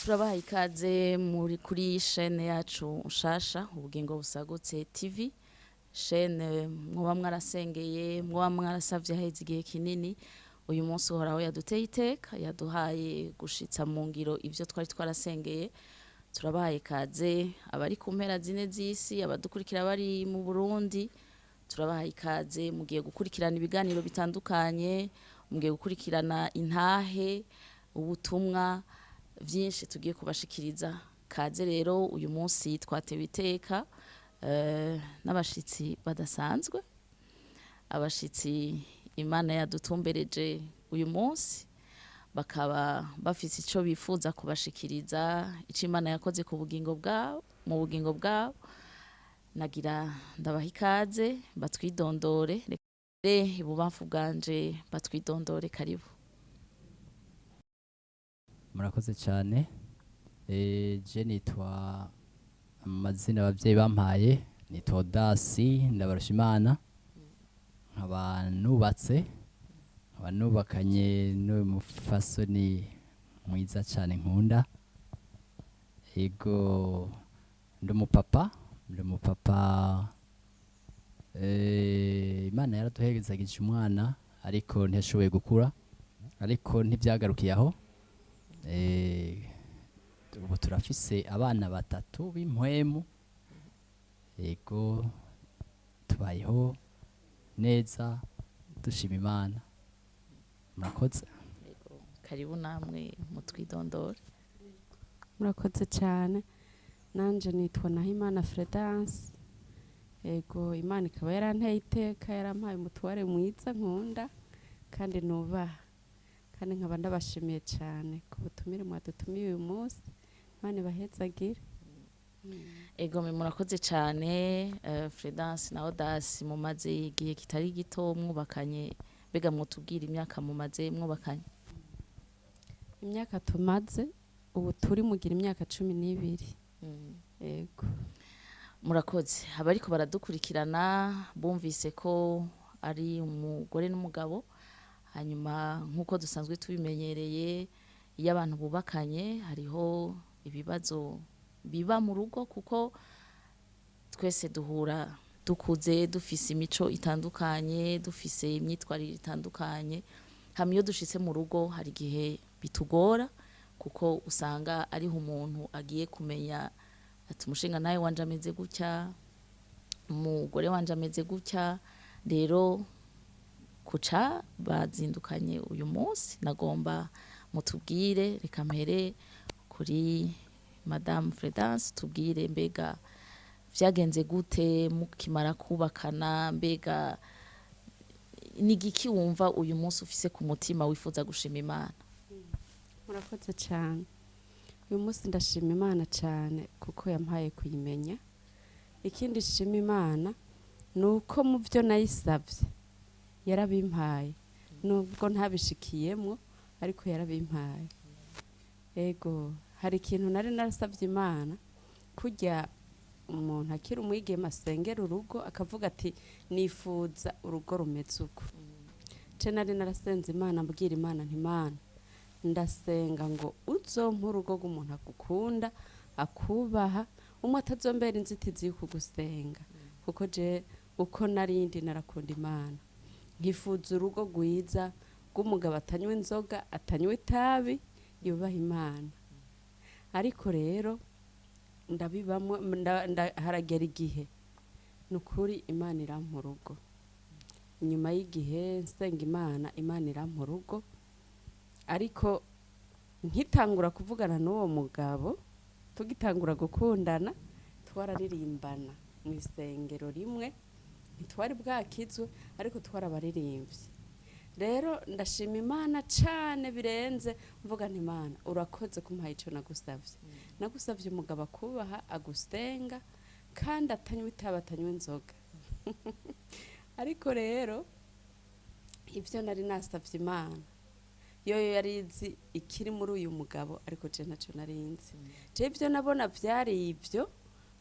Turabaha ikaze muri kuri chaîne yacu nshasha, Ubugingo Busagutse TV, chaîne mwoba mwarasengeye, mwoba mwarasavye haheze igihe kinini. Uyu munsi Uhoraho yaduteye iteka, yaduhaye gushitsa mu ngiro ivyo twari twarasengeye. Turabahaye ikaze abari ku mpera zine z'isi, abadukurikira bari mu Burundi, turabahaye ikaze. Mugiye gukurikirana ibiganiro bitandukanye, mugiye gukurikirana intahe, ubutumwa vyinshi tugiye kubashikiriza. Kaze rero. Uyu munsi twatewe iteka n'abashitsi badasanzwe, abashitsi Imana yadutumbereje uyu munsi, bakaba bafise ico bifuza kubashikiriza, ico Imana yakoze ku bugingo bwabo, mu bugingo bwabo. Nagira ndabaha ikaze batwidondore. Reka ibubamfu bwanje batwidondore. Karibu. Murakoze cyane. Je nitwa, amazina abavyeyi bampaye nitwa Odasi Ndabarushimana, nkaba nubatse, nkaba nubakanye n'uyu mufasoni mwiza cyane nkunda. Ego, ndi umupapa. Imana yaraduhezagije umwana, ariko ntiyashoboye gukura, ariko ntibyagarukiye aho. Ubu turafise abana batatu b'impwemu. Ego, tubayeho neza, dushima Imana. Murakoze. Ego, karibu namwe mutwidondore. Murakoze cyane. Nanje nitwa Nahimana Fredance. Ego, Imana ikaba yaranteye iteka, yarampaye umutware mwiza nkunda kandi nubaha, kandi nkaba ndabashimiye cyane ku butumire mwadutumiye uyu munsi. Imana ibahezagire. Egome, murakoze cyane. Fredance na Odasi, mumaze igihe kitari gito mwubakanye. Mbega mwotubwira imyaka mumaze mwubakanye? Imyaka tumaze, ubu turi mugira imyaka 12. Ego. Murakoze. Abariko baradukurikirana bumvise ko ari umugore n'umugabo. Hanyuma, nk'uko dusanzwe tubimenyereye, iyo abantu bubakanye hariho ibibazo biba mu rugo, kuko twese duhura dukuze dufise imico itandukanye, dufise imyitwarire itandukanye. Hama iyo dushitse mu rugo hari igihe bitugora, kuko usanga ariho umuntu agiye kumenya ati: "Umushinga nawe wanje ameze gutya, umugore wanje ameze gutya." Rero kuca bazindukanye uyu munsi, nagomba mutubwire. Reka mpere kuri Madame Fredance. Tubwire, mbega vyagenze gute mukimara kubakana? Mbega ni igiki wumva uyu munsi ufise ku mutima wifuza gushima Imana? Murakoze cyane. Uyu munsi ndashima Imana cyane kuko yampaye kuyimenya. Ikindi nshima Imana ni uko mu byo nayisabye yarabimpaye, nubwo ntabishikiyemo, ariko yarabimpaye. Ego, hari ikintu nari narasabye Imana. Kujya umuntu akiri umwigeme asengera urugo, akavuga ati: "Nifuza urugo rumeze uko." Ce nari narasenze Imana, mbwira Imana nti: "Imana, ndasenga ngo uzompe urugo rw'umuntu agukunda, akubaha, umwe atazombera inzitizi yo kugusenga," kuko je uko narindi narakunda Imana, nkifuza urugo rwiza rw'umugabo atanywa inzoga, atanywa itabi, yubaha Imana. Ariko rero ndabibamwo, haragera igihe, ni ukuri, Imana irampa urugo. Inyuma y'igihe nsenga Imana, Imana irampa urugo. Ariko nkitangura kuvugana n'uwo mugabo, tugitangura gukundana, twararirimbana mu isengero rimwe. Ntitwari bwakizwe, ariko twarabaririmbye. Rero ndashima Imana cane birenze, mvuga nti: "Imana, urakoze kumpaye ico nagusavye. Nagusavye umugabo akubaha, agusenga, kandi atanywa itabi, atanywa inzoga." Ariko rero ibyo nari nasavye Imana, yoyo yari izi ikiri muri uyu mugabo, ariko je ntaco nari nzi. Je ibyo nabona vyari ibyo,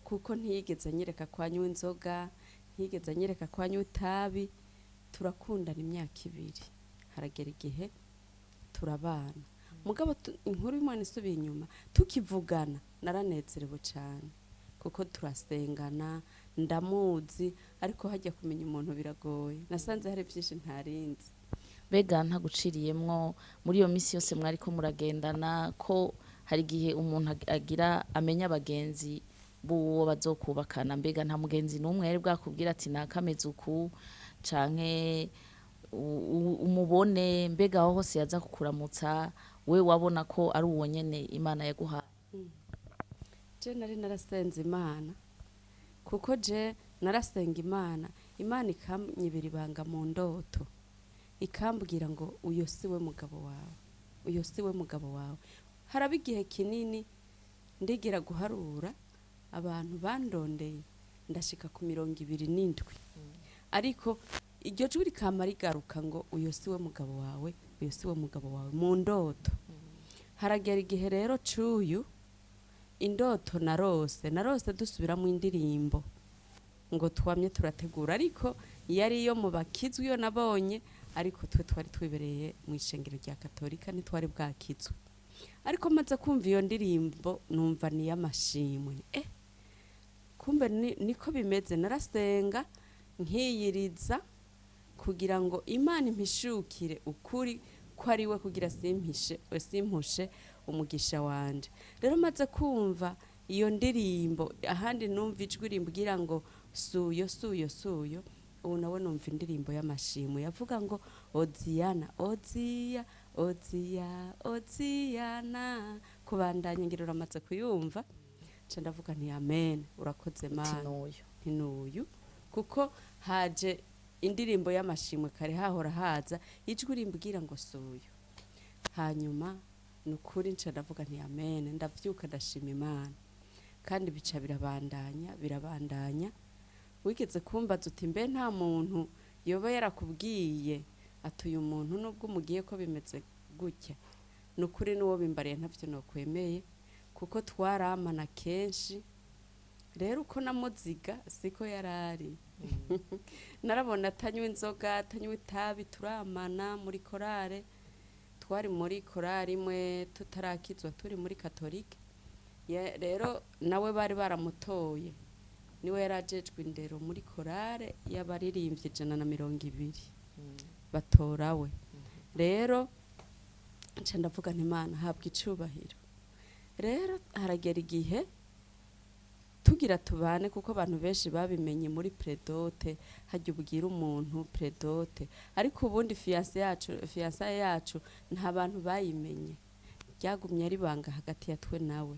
kuko ntiyigeze anyereka ko anywa inzoga, ntiyigeze anyereka ko anywa itabi. Turakundana imyaka 2, haragera igihe turabana. Mugabo inkuru y'Imana isubiye inyuma, tukivugana naranezerewe cyane kuko turasengana, ndamuzi, ariko hajya kumenya umuntu biragoye. Nasanze hari byinshi ntarinzi. Mbega ntaguciriyemwo, muri iyo minsi yose mwariko muragendana, ko hari igihe umuntu agira amenya abagenzi b'uwo bazokubakana, mbega nta mugenzi n'umwe yari bwakubwira ati nakameze uku canke umubone? Mbega aho hose yaza kukuramutsa, we wabona ko ari uwo nyene Imana yaguhaye? Je nari narasenze Imana, kuko je narasenga Imana, Imana ikanyibira ibanga mu ndoto, ikambwira ngo uyo si we mugabo wawe, uyo si we mugabo wawe. Haraba igihe kinini ndigira guharura abantu bandondeye, ndashika ku 27, ariko iryo jwi rikama rigaruka ngo uyo si we mugabo wawe, uyo si we mugabo wawe, mu ndoto. Haragera igihe rero cuyu indoto narose dusubiramo indirimbo ngo twamye turategura, ariko yari iyo mu bakizwe iyo nabonye, ariko twe twari twibereye mu ishengero rya Katolika, ntitwari bwakizwe. Ariko maze kumva iyo ndirimbo numva ni iy'amashimwe. Kumbe niko bimeze. Narasenga nkiyiriza kugira ngo Imana impishukire ukuri ko ari we, kugira simpushe umugisha wanje. Rero maze kumva iyo ndirimbo, ahandi numva ijwi rimbwira ngo suyo, suyo, suyo. Ubu nawe numva indirimbo y'amashimwe yavuga ngo Oziyana, Oziya, Oziya, Oziyana, kubandanya ngira uramaze kuyumva. Nca ndavuga nti amen, urakoze Mana. Tinuyu. Ntinuyu, kuko haje indirimbo y'amashimwe, kare hahora haza ijwi rimbwira ngo suyo. Hanyuma ni ukuri nca ndavuga nti amen, ndavyuka ndashima Imana, kandi bica birabandanya, birabandanya. Wigeze kumbaza uti mbe nta muntu yoba yarakubwiye ati uyu muntu nubwo umugiye ko bimeze gutya? Ni ukuri n'uwo bimbariye ntavyo nokwemeye, kuko twaramana kenshi. Rero uko namuziga siko yarari, narabona atanywa inzoga, atanywa itabi, turamana muri korale. Twari muri korale imwe tutarakizwa, turi muri Katolike. Rero nawe bari baramutoye, niwe yarajejwe indero muri korale y'abaririmbyi 120, batorawe. Rero nca ndavuga nti Imana habwa icubahiro. Rero haragera igihe tugira tubane, kuko abantu benshi babimenye muri pré-dot, hajya ubwira umuntu pré-dot, ariko ubundi fiançailles yacu nta bantu bayimenye, ryagumye ari banga hagati ya twe nawe.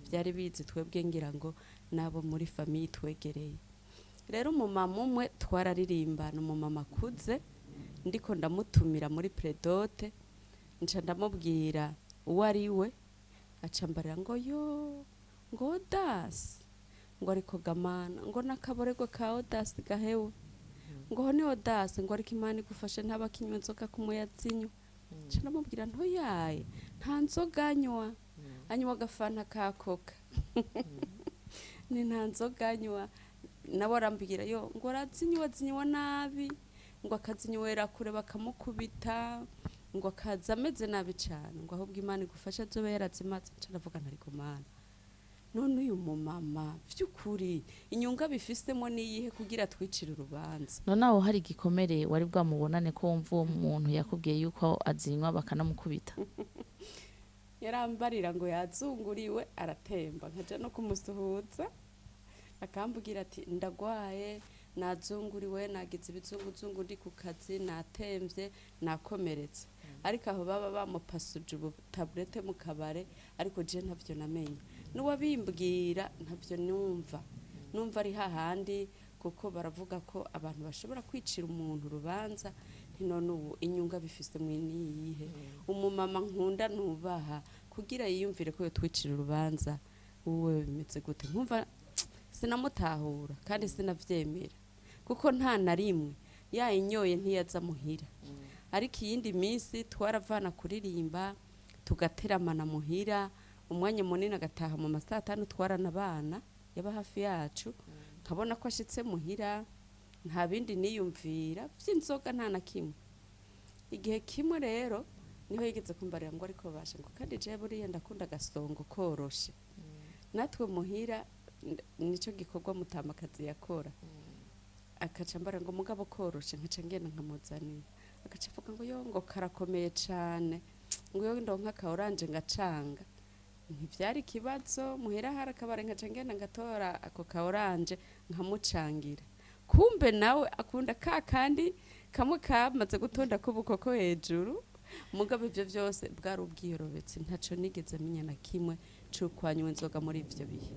Byari bizi twebwe ngira ngo nabo muri famille twegereye. Rero umumama umwe twararirimbana, umumama akuze, ndiko ndamutumira muri pré-dot, nca ndamubwira uwo ari we, aca mbarira ngo yo, ngo Odasi, ngo ariko gamana, ngo n'akaborego ka Odasi gahewe, ngo ni Odasi, ngo ariko Imana igufashe ntabakinywa inzoga kumuyazinywa. Nca ndamubwira ntoyaye, nta nzoga anywa, anywa agafanta ka Coca, ni nta nzoga anywa. Nawe arambwira yo ngo arazinywa, azinywa nabi, ngo akazinywera kure bakamukubita, ngo akaza ameze nabi cyane, ngo ahubwo Imana igufashe azobe yarazimaze. Nca ndavuga nti ariko Mana, none uyu mumama by'ukuri inyungu abifisemo niyihe kugira twicire urubanza? None aho hari igikomere wari bwamubonane ko wumva uwo muntu yakubwiye yuko azinywa bakanamukubita? Yarambarira ngo yazunguriwe aratemba, nkaja no kumusuhuza akambwira ati ndagwaye, nazunguriwe, nagize ibizunguzungu ndi ku kazi, natemvye, nakomeretse. Ariko aho baba bamupasuje ubu tablette mu kabare, ariko je ntavyo namenye, n'uwabimbwira ntavyo numva. Numva ari hahandi, kuko baravuga ko abantu bashobora kwicira umuntu urubanza. Nti none ubu inyungu bifise mwe niyihe, umumama nkunda nubaha, kugira yiyumvire ko yotwicira urubanza, wowe bimeze gute? Nkumva sinamutahura kandi sinavyemera, kuko nta na rimwe yayinyoye ntiyaza muhira. Ariko iyindi minsi twaravana kuririmba tugateramana muhira umwanya munini, agataha mu masaha 5, twaranabana, yaba hafi yacu, nkabona ko ashitse muhira, nta bindi niyumvira vy'inzoga, nta na kimwe. Igihe kimwe rero Niho yigeze kumbarira ngo ariko basha ngo kandi jewe buriya ndakunda agasongo koroshe. Natwe muhira nico gikorwa mutamakazi yakora. Akaca ambara ngo mugabo koroshe, nkaca ngenda nkamuzanira, agaca avuga ngo yo, ngo karakomeye cane, ngo yo ndonka ka orange ngacanga. Ntivyari ikibazo, muhira hari akabare, nkaca ngenda ngatora ako ka orange nkamucangira. Kumbe nawe akunda ka kandi kamwe kamaze gutonda k'ubukoko hejuru. Mugabo ivyo vyose bwari ubwiyorobetse, ntaco nigeze menya na kimwe c'ukwanywa inzoga muri ivyo bihe.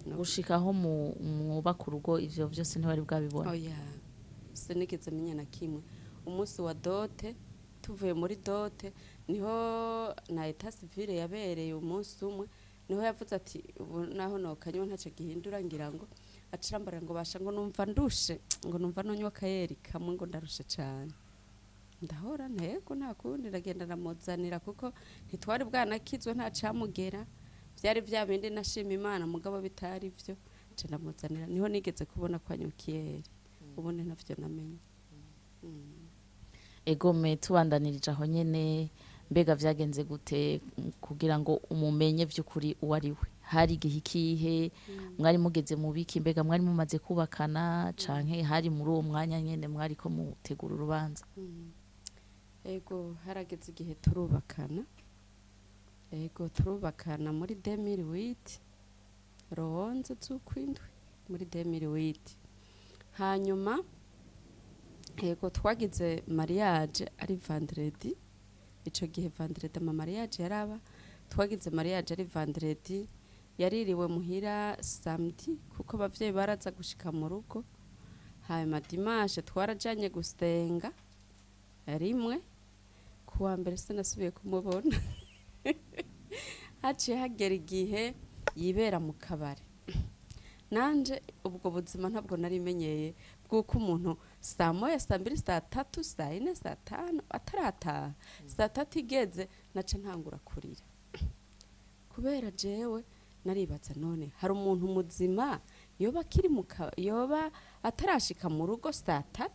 No. Gushika aho mwubaka urugo, ivyo vyose ntiwari bwabibona? Oya, sinigeze menya na kimwe. Umunsi wa dot, tuvuye muri dot, niho na état civil yabereye umunsi umwe, niho yavuze ati ubu naho nokanywa ntaco gihindura. Ngira ngo acirambara ngo basha, ngo numva ndushe, ngo numva nonywa akayeri kamwe, ngo ndarushe cane. Ndahora ntego, nta kundi, ndagenda ndamuzanira, kuko ntitwari bwanakizwe, nta camugera, vyari vya bindi nashima Imana mugabo bitari vyo. Nca ndamuzanira, niho nigeze kubona ko anywa ikiyeri, ubundi ntavyo namenye. Egome, tubandanirije aho nyene, mbega vyagenze gute kugira ngo umumenye vy'ukuri uwo ari we? Hari igihe ikihe? Mwari mugeze mu biki? Mbega mwari mumaze kubakana canke hari muri uwo mwanya nyene mwariko mutegura urubanza? Ego, harageze igihe turubakana. Ego, turubakana muri 2008, le 11 z'ukwindwi muri 2008. Hanyuma ego, twagize mariage ari vendredi. Ico gihe vendredi ama mariage yaraba. Twagize mariage ari vendredi, yaririwe muhira samedi kuko abavyeyi baraza gushika mu rugo. Hanyuma dimanche twarajanye gusenga rimwe. Kuwa mbere sinasubiye kumubona. Haciye hagera igihe yibera mu kabari. Nanje ubwo buzima ntabwo nari menyeye, bw'uko umuntu saa 1, saa 2, saa 3, saa 4, saa 5 atarataha. Saa 3 igeze naca ntangura kurira, kubera jewe naribaza: none hari umuntu muzima yoba akiri mu yoba atarashika mu rugo saa 3,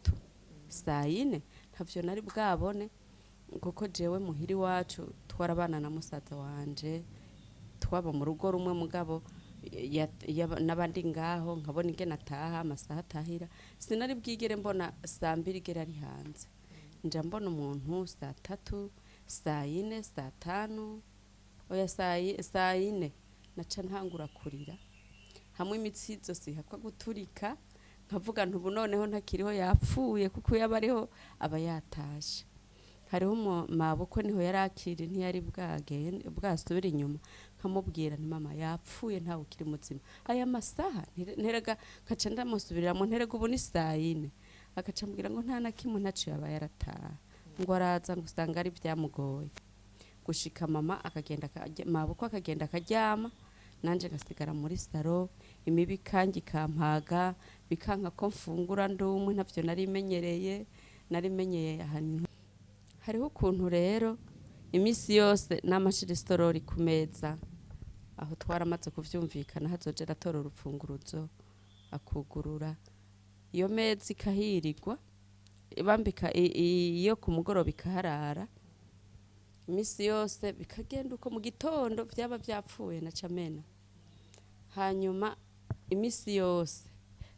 saa 4? Ntavyo nari bwabone, kuko jewe muhira iwacu twarabana na musaza wanje, twaba mu rugo rumwe, mugabo n'abandi ngaho nkabona ingene ataha, amasaha atahira. Sinari bwigere mbona saa 2 igera ari hanze. Nja mbona umuntu saa 3, saa 4, saa 5, oya, saa 4, naca ntangura kurira hamwe imitsi zose ihakwa guturika, nkavuga nti ubu noneho ntakiriho, yapfuye, kuko iyo aba ariho aba yatashe. Hariho mabukwe niho yari akiri, ntiyari bwagende bwasubira inyuma. Nkamubwira nti mama yapfuye, ntawe ukiri muzima aya masaha. Nterega nkaca ndamusubiriramo, nterega ubu ni saa 4. Agaca ambwira ngo nta na kimwe, ntaco yaba yarataha, ngo araza ngo usanga ari byamugoye gushika. Mama akagenda mabukwe akagenda akaryama, nanje ngasigara muri salon, imibi kangi ikampaga, bikanka ko mfungura ndumwe. Ntavyo nari menyereye, nari menyeye ahantu. Hariho ukuntu rero iminsi yose n'amashira istorori ku meza, aho twaramaze kuvyumvikana, hazoja aratora urupfunguruzo akugurura iyo meza, ikahirirwa bambika iyo ku mugoroba ikaharara iminsi yose, bikagenda uko. Mu gitondo vyaba vyapfuye naca mena. Hanyuma iminsi yose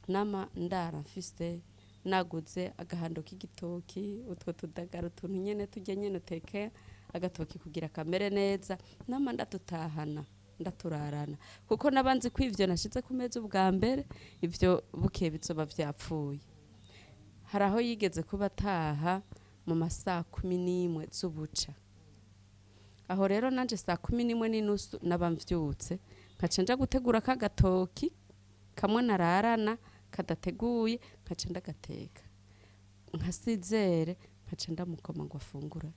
nama ndara mfise naguze agahando k'igitoki, utwo tudagara, utuntu nyene turya nyene, uteke agatoki kugira kamere neza, nama ndatutahana ndaturarana, kuko nabanzi ko ivyo nashize ku meza ubwa mbere, ivyo bukeye bizoba vyapfuye. Hari aho yigeze kuba ataha mu masaa 11 z'ubuca. Aho rero nanje saa 11:30 naba mvyutse, nkaca nja gutegura ka gatoki kamwe nararana kadateguye, nkaca ndagateka nkasizere, nkaca ndamukoma ngo afungure.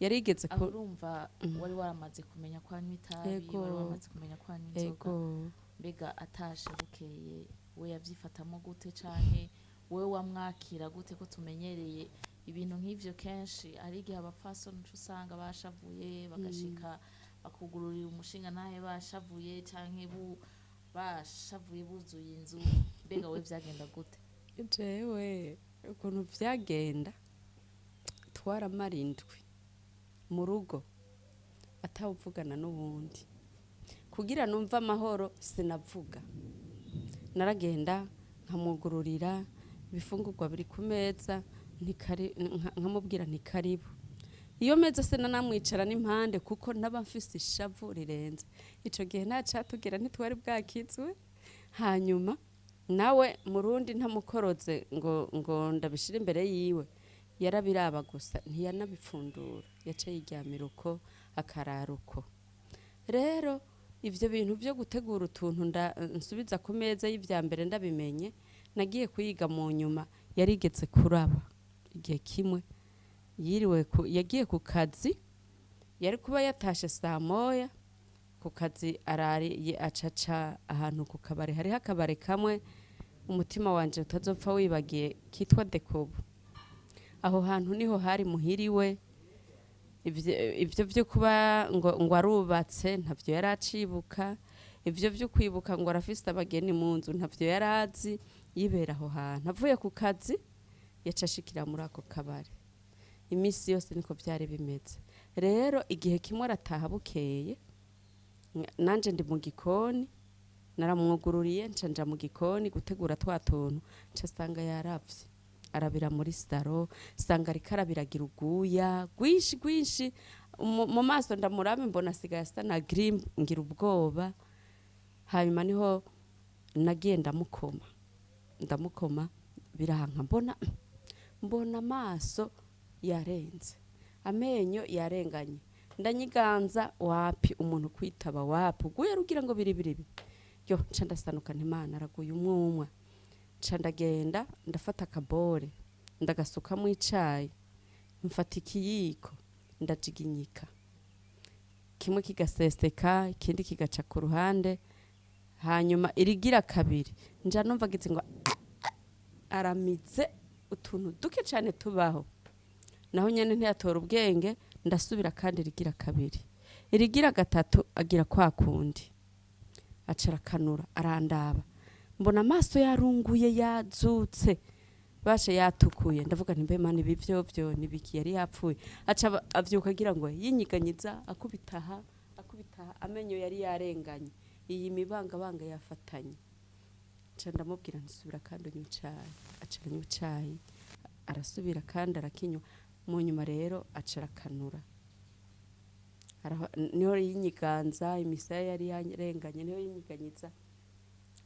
Yarigeze Aho ku urumva wari waramaze kumenya ko anywa itabi? Ego. Wari wamaze kumenya ko anywa inzoga? Ego. Mbega atashe bukeye we yavyifatamo gute, canke wewe wamwakira gute? Ko tumenyereye ibintu nk'ivyo kenshi hari igihe abapfasoni uca usanga bashavuye, bagashika bakugururira umushinga ntahe bashavuye, canke bashavuye buzuye inzu. Mbega we vyagenda gute? Jewe ukuntu vyagenda, twaramara indwi Mu rugo atawuvugana n'uwundi kugira numve amahoro, sinavuga. Naragenda nkamugururira ibifungurwa biri ku meza, nkamubwira nti karibu. Iyo meza sinanamwicara n'impande, kuko naba mfise ishavu rirenze. Ico gihe nta catugera, ntitwari bwakizwe. Hanyuma nawe murundi ntamukoroze ngo ndabishire imbere yiwe, yarabiraba gusa, ntiyanabipfundura, yaca yiryamira uko, akarara uko. Rero ivyo bintu byo gutegura utuntu nsubiza ku meza y'ivya mbere, ndabimenye nagiye kuyiga mu nyuma. Yarigeze kuraba igihe kimwe yiriwe yagiye ku kazi, yari kuba yatashe saa 1 ku kazi, arari acaca ahantu ku kabare. Hariho akabare kamwe umutima wanje utazopfa wibagiye kitwa Dekobo. Aho hantu niho hari muhiriwe. Ivyo vyo kuba ngo arubatse ntavyo yari acibuka, ivyo vyo kwibuka ngo arafise abageni mu nzu ntavyo yari azi. Yibera aho hantu, avuye ku kazi yaca ashikira muri ako kabare. Iminsi yose niko vyari bimeze. Rero igihe kimwe arataha bukeye, nanje ndi mu gikoni, naramwugururiye, nca nja mu gikoni gutegura twa tuntu, nca sanga yaravye, arabira muri saro, sanga ariko arabiragira uguya rwinshi rwinshi mu maso. Ndamurabe mbona asigaye asa na grim, ngira ubwoba. Hanyuma niho nagiye ndamukoma, ndamukoma biranka, mbona amaso yarenze, amenyo yarenganye. Ndanyiganza, wapi, umuntu kwitaba wapi, uguye rugira ngo biri biri yo. Nca ndasanuka, ntimana araguye umwumwa. Nca ndagenda ndafata akabore, ndagasukamo icayi, mfata ikiyiko ndajiginyika, kimwe kigaseseka, ikindi kigaca ku ruhande. Hanyuma irigira kabiri nja numva agize ngo aramize utuntu duke cyane tubaho, naho nyene ntiyatora ubwenge. Ndasubira kandi irigira kabiri, irigira gatatu agira kwa kundi, aca arakanura, arandaba, mbona amaso yarunguye, yazutse, bashe yatukuye. Ndavuga nti mbe Mana, ibi vyo nibiki? Yari yapfuye. Aca avyuka agira ngo yinyiganyiza, akubitaha, akubitaha, amenyo yari yarenganye, iyi mibangabanga yafatanye. Nca ndamubwira ntisubira kandi unywa icayi. Aca aranywa icayi, arasubira kandi arakinywa. Mu nyuma rero aca arakanura. Niho yinyiganza, imisaya yari yarenganye niho yinyiganyiza,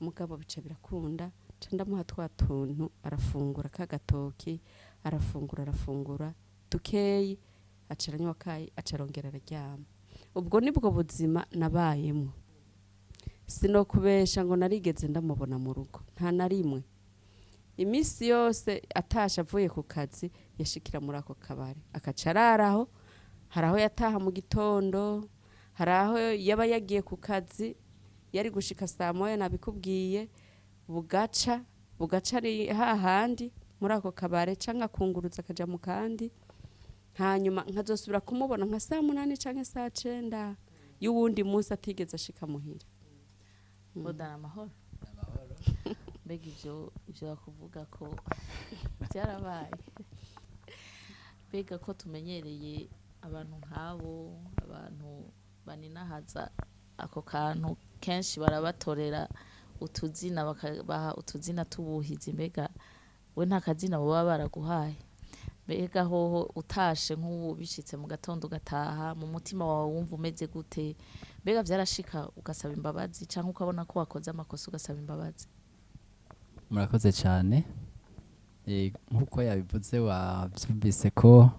mugabo bica birakunda. Nca ndamuha twa tuntu, arafungura ka gatoki, arafungura, arafungura dukeyi, aca aranywa kayi, aca arongera araryama. Ubwo nibwo buzima nabayemo. Sinokubesha ngo narigeze ndamubona mu rugo, nta na rimwe. Iminsi yose atashe avuye ku kazi yashikira muri ako kabari, akaca araraho. Hari aho yataha mu gitondo, hari aho yaba yagiye ku kazi yari gushika saa 1, nabikubwiye, bugaca, bugaca ari hahandi muri ako kabare, canke akunguruza akaja mu kandi. Hanyuma nkazosubira kumubona nka saa 8 canke saa 9 y'uwundi munsi, atigeze ashika muhira. Bodana, amahoro. Mbega ivyo bakuvuga ko byarabaye? Mbega ko tumenyereye abantu nk'abo, abantu baninahaza ako kantu, kenshi barabatorera utuzina, bakabaha utuzina tubuhizi. Mbega we nta kazina baba baraguhaye? Mbega hoho utashe nk'ubu bishitse mu gatondo ugataha, mu mutima wawe wumva umeze gute? Mbega vyarashika ugasaba imbabazi, canke ukabona ko wakoze amakosa ugasaba imbabazi? Murakoze cyane. Nk'uko yabivuze, wabyumvise ko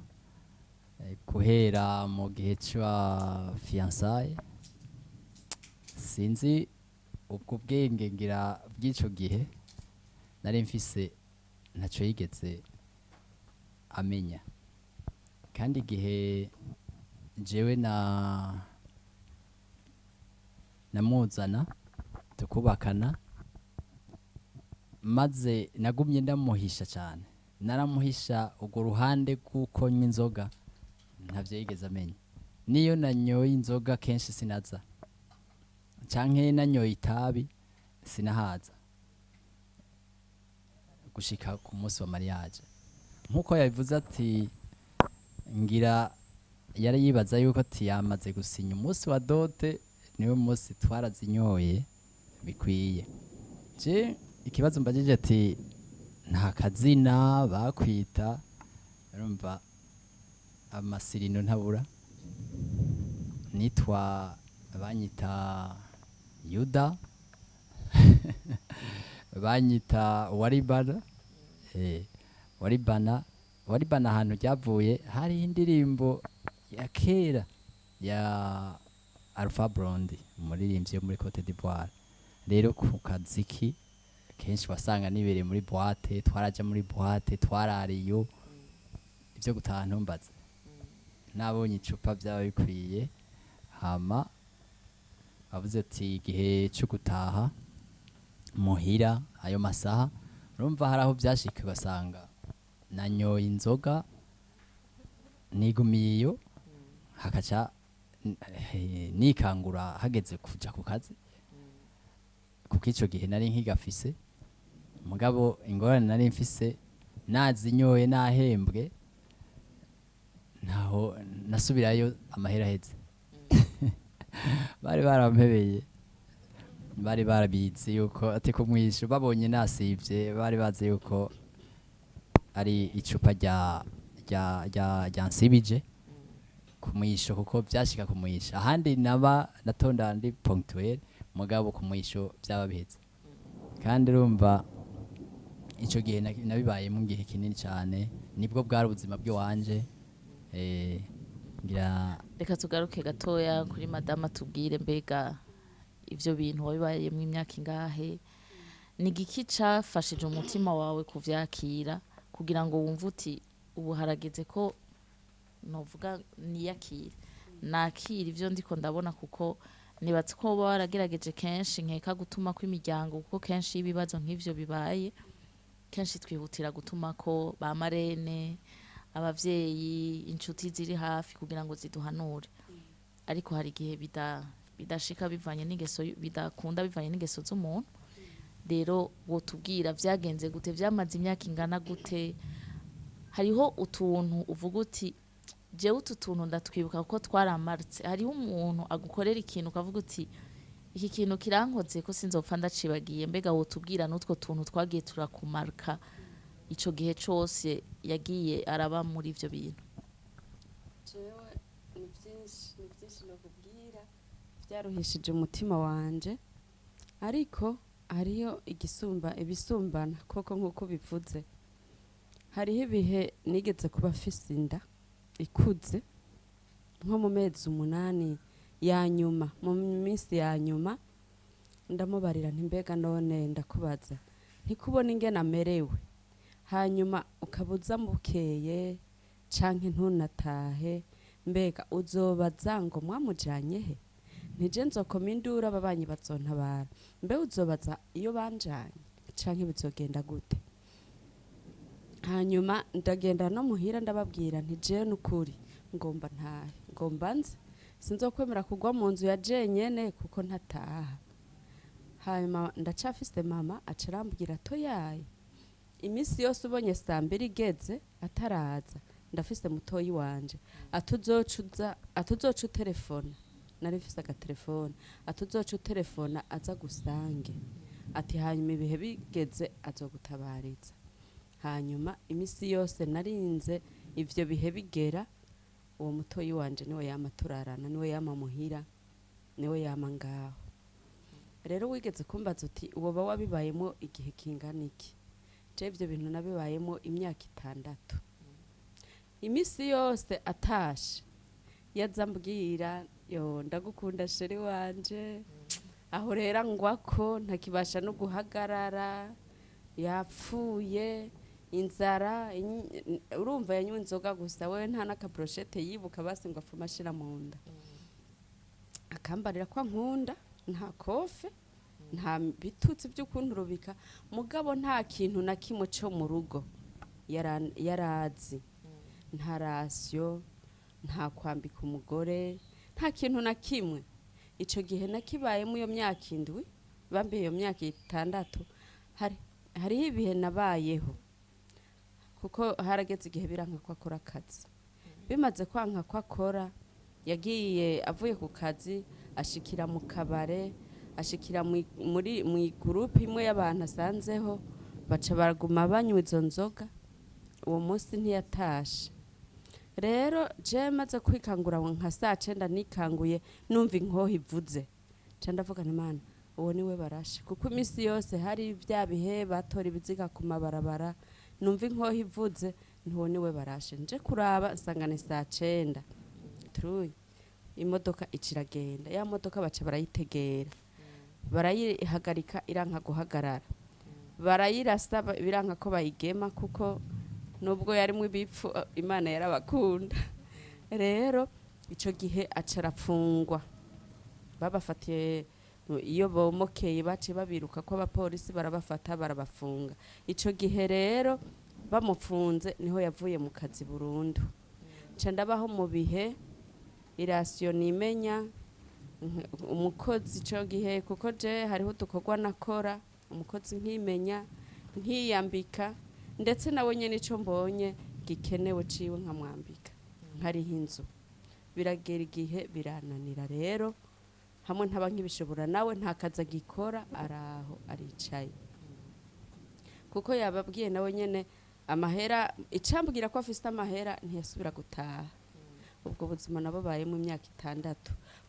guhera mu gihe cya fiançailles, sinzi ubwo bwenge ngira bw'ico gihe nari mfise, ntaco yigeze amenya. Kandi igihe jewe na namuzana tukubakana, maze nagumye ndamuhisha cyane, naramuhisha urwo ruhande rw'uko nywa inzoga, ntavyo yigeze amenya. Niyo nanyoye inzoga kenshi sinaza, canke nanyoye itabi sinahaza, gushika ku munsi wa mariage. Nkuko yabivuze ati ngira Yari yibaza yuko ati yamaze gusinya umunsi wa dote, niwe munsi twarazinyoye bikwiye. Je ikibazo mbajije ati nta kazina bakwita, urumva amasirino ntabura, nitwa banyita Yuda, banyita Waribana, Waribana, Waribana. Ahantu ryavuye hari indirimbo ya kera ya Alpha Blondy, umuririmbyi wo muri Cote d'Ivoire. Rero ku kaziki kenshi wasanga nibereye muri boîte, twaraja muri boîte, twarariyo, ibyo gutaha ntumbaze, nabonye icupa byaba bikwiye. Hama avuze ati igihe cyo gutaha muhira ayo masaha, urumva hari aho byashika ugasanga nanyoye inzoga nigumiye iyo, hakaca nikangura hageze kuja ku kazi, kuko ico gihe nari nkigafise. Mugabo ingorane nari mfise, nazinyoye nahembwe, ntaho nasubirayo amahera aheze. Bari barampebeye, bari barabizi yuko ati kumwishu babonye nasivye, bari bazi yuko ari icupa rya nsibije kumwisho, kuko byashika kumwisha. Ahandi naba natonda ndi ponctuel, mugabo kumwisho byaba biheze. Kandi urumva ico gihe nabibayemo igihe kinini cyane, nibwo bwari ubuzima bw'iwanje. Ngira Reka tugaruke gatoya kuri madama, tubwire mbega ibyo bintu wabibayemo imyaka ingahe? Ni igiki cafashije umutima wawe kuvyakira kugira ngo wumve uti ubu harageze ko novuga niyakire, nakira ivyo ndiko ndabona? Kuko nibatse ko woba waragerageje kenshi nkeka gutuma kw'imiryango, kuko kenshi iyo ibibazo nk'ivyo bibaye kenshi twihutira gutuma ko ba marraine, abavyeyi, inshuti ziri hafi kugira ngo ziduhanure, ariko hari igihe bidashika bivanye n'ingeso, bidakunda bivanye n'ingeso z'umuntu. Rero wotubwira vyagenze gute? Vyamaze imyaka ingana gute? Hariho utuntu uvuga uti jewe utu tuntu ndatwibuka kuko twaramarutse? Hariho umuntu agukorera ikintu ukavuga uti iki kintu kirankoze ko sinzopfa ndacibagiye? Mbega wotubwira n'utwo tuntu twagiye turakumarka ico gihe cose yagiye araba muri ivyo bintu? Jewe ni byinshi, ni byinshi nokubwira byaruhishije umutima wanje, ariko hariyo igisumba ibisumbana koko nk'uko bivuze. Hariho ibihe nigeze kuba mfise inda ikuze, nko mu mezi 8 ya nyuma, mu minsi ya nyuma, ndamubarira nti mbega none ndakubaza, ntikubona ingene amerewe, hanyuma ukabuza mukeye canke ntunatahe, mbega uzobaza ngo mwamujanye he? Nije nzokoma induru, ababanyi bazontabara, mbe uzobaza iyo banjanye canke bizogenda gute? Hanyuma ndagenda no muhira ndababwira nti jewe nukuri ngomba ntahe, ngomba nze, sinzokwemera kugwa mu nzu ya jenyene kuko ntataha. Hanyuma ndacafise mama, aca arambwira to yaye iminsi yose ubonye saa 2 igeze ataraza, ndafise mutoyi wanje, atuzocuza atuzoca utelefona. Nari mfise agatelefone. Atuzoca utelefona aza gusange, ati hanyuma ibihe bigeze azogutabariza. Hanyuma iminsi yose narinze ivyo bihe bigera, uwo mutoyi wanje niwe yama turarana, niwe yama muhira, niwe yama ngaho. Rero wigeze kumbaza uti woba wabibayemo igihe kingana iki? Je ivyo bintu nabibayemo imyaka 6. Iminsi yose atashe yaza ambwira yo ndagukunda chéri wanje, aho rero ngwako ntakibasha no guhagarara, yapfuye inzara. Urumva yanywa inzoga gusa, wewe nta n'akabrochette yibuka basi ngo afume ashira mu nda. Akambarira ko ankunda, nta kofe, nta bitutsi by'ukunturubika, mugabo nta kintu na kimwe co mu rugo yarazi, nta ration, nta kwambika umugore, nta kintu na kimwe. Ico gihe nakibayemo iyo myaka 7, bambiye iyo myaka 6, hariho ibihe nabayeho kuko harageze igihe biranka ko akora akazi. Bimaze kwanka ko akora, yagiye avuye ku kazi ashikira mu kabare, ashikira muri mu gurupe imwe y'abantu asanzeho, baca baraguma banywa izo nzoga. Uwo munsi ntiyatashe. Rero je maze kwikangura nka saa cenda, nikanguye numva inkoho ivuze, nca ndavuga nti: "Mana, uwo niwe barashe," kuko iminsi yose hari bya bihe batora ibiziga ku mabarabara. Numva inkoho ivuze, ntuwo niwe barashe. Nje kuraba nsanga ni saa cenda turuye, imodoka iciragenda. Ya modoka baca barayitegera, barayihagarika, iranka guhagarara, barayirasa, biranka ko bayigema, kuko nubwo yarimwo ibipfu, Imana yarabakunda. Rero ico gihe aca arafungwa. Babafatiye iyo bomokeye, baciye babiruka ko abapolisi barabafata, barabafunga. Ico gihe rero bamufunze niho yavuye mu kazi burundu. Nca ndabaho mu bihe irasiyo nimenya umukozi ico gihe, kuko je hariho udukorwa nakora, umukozi nkimenya, nkiyambika, ndetse nawe nyene ico mbonye gikenewe ciwe nkamwambika, nkariha inzu. Biragera igihe birananira rero, hamwe ntaba nkibishobora, nawe nta kazi agikora, araho aricaye, kuko yababwiye nawe nyene amahera icambwira ko afise amahera, ntiyasubira gutaha. Ubwo buzima nabo bayemo imyaka 6.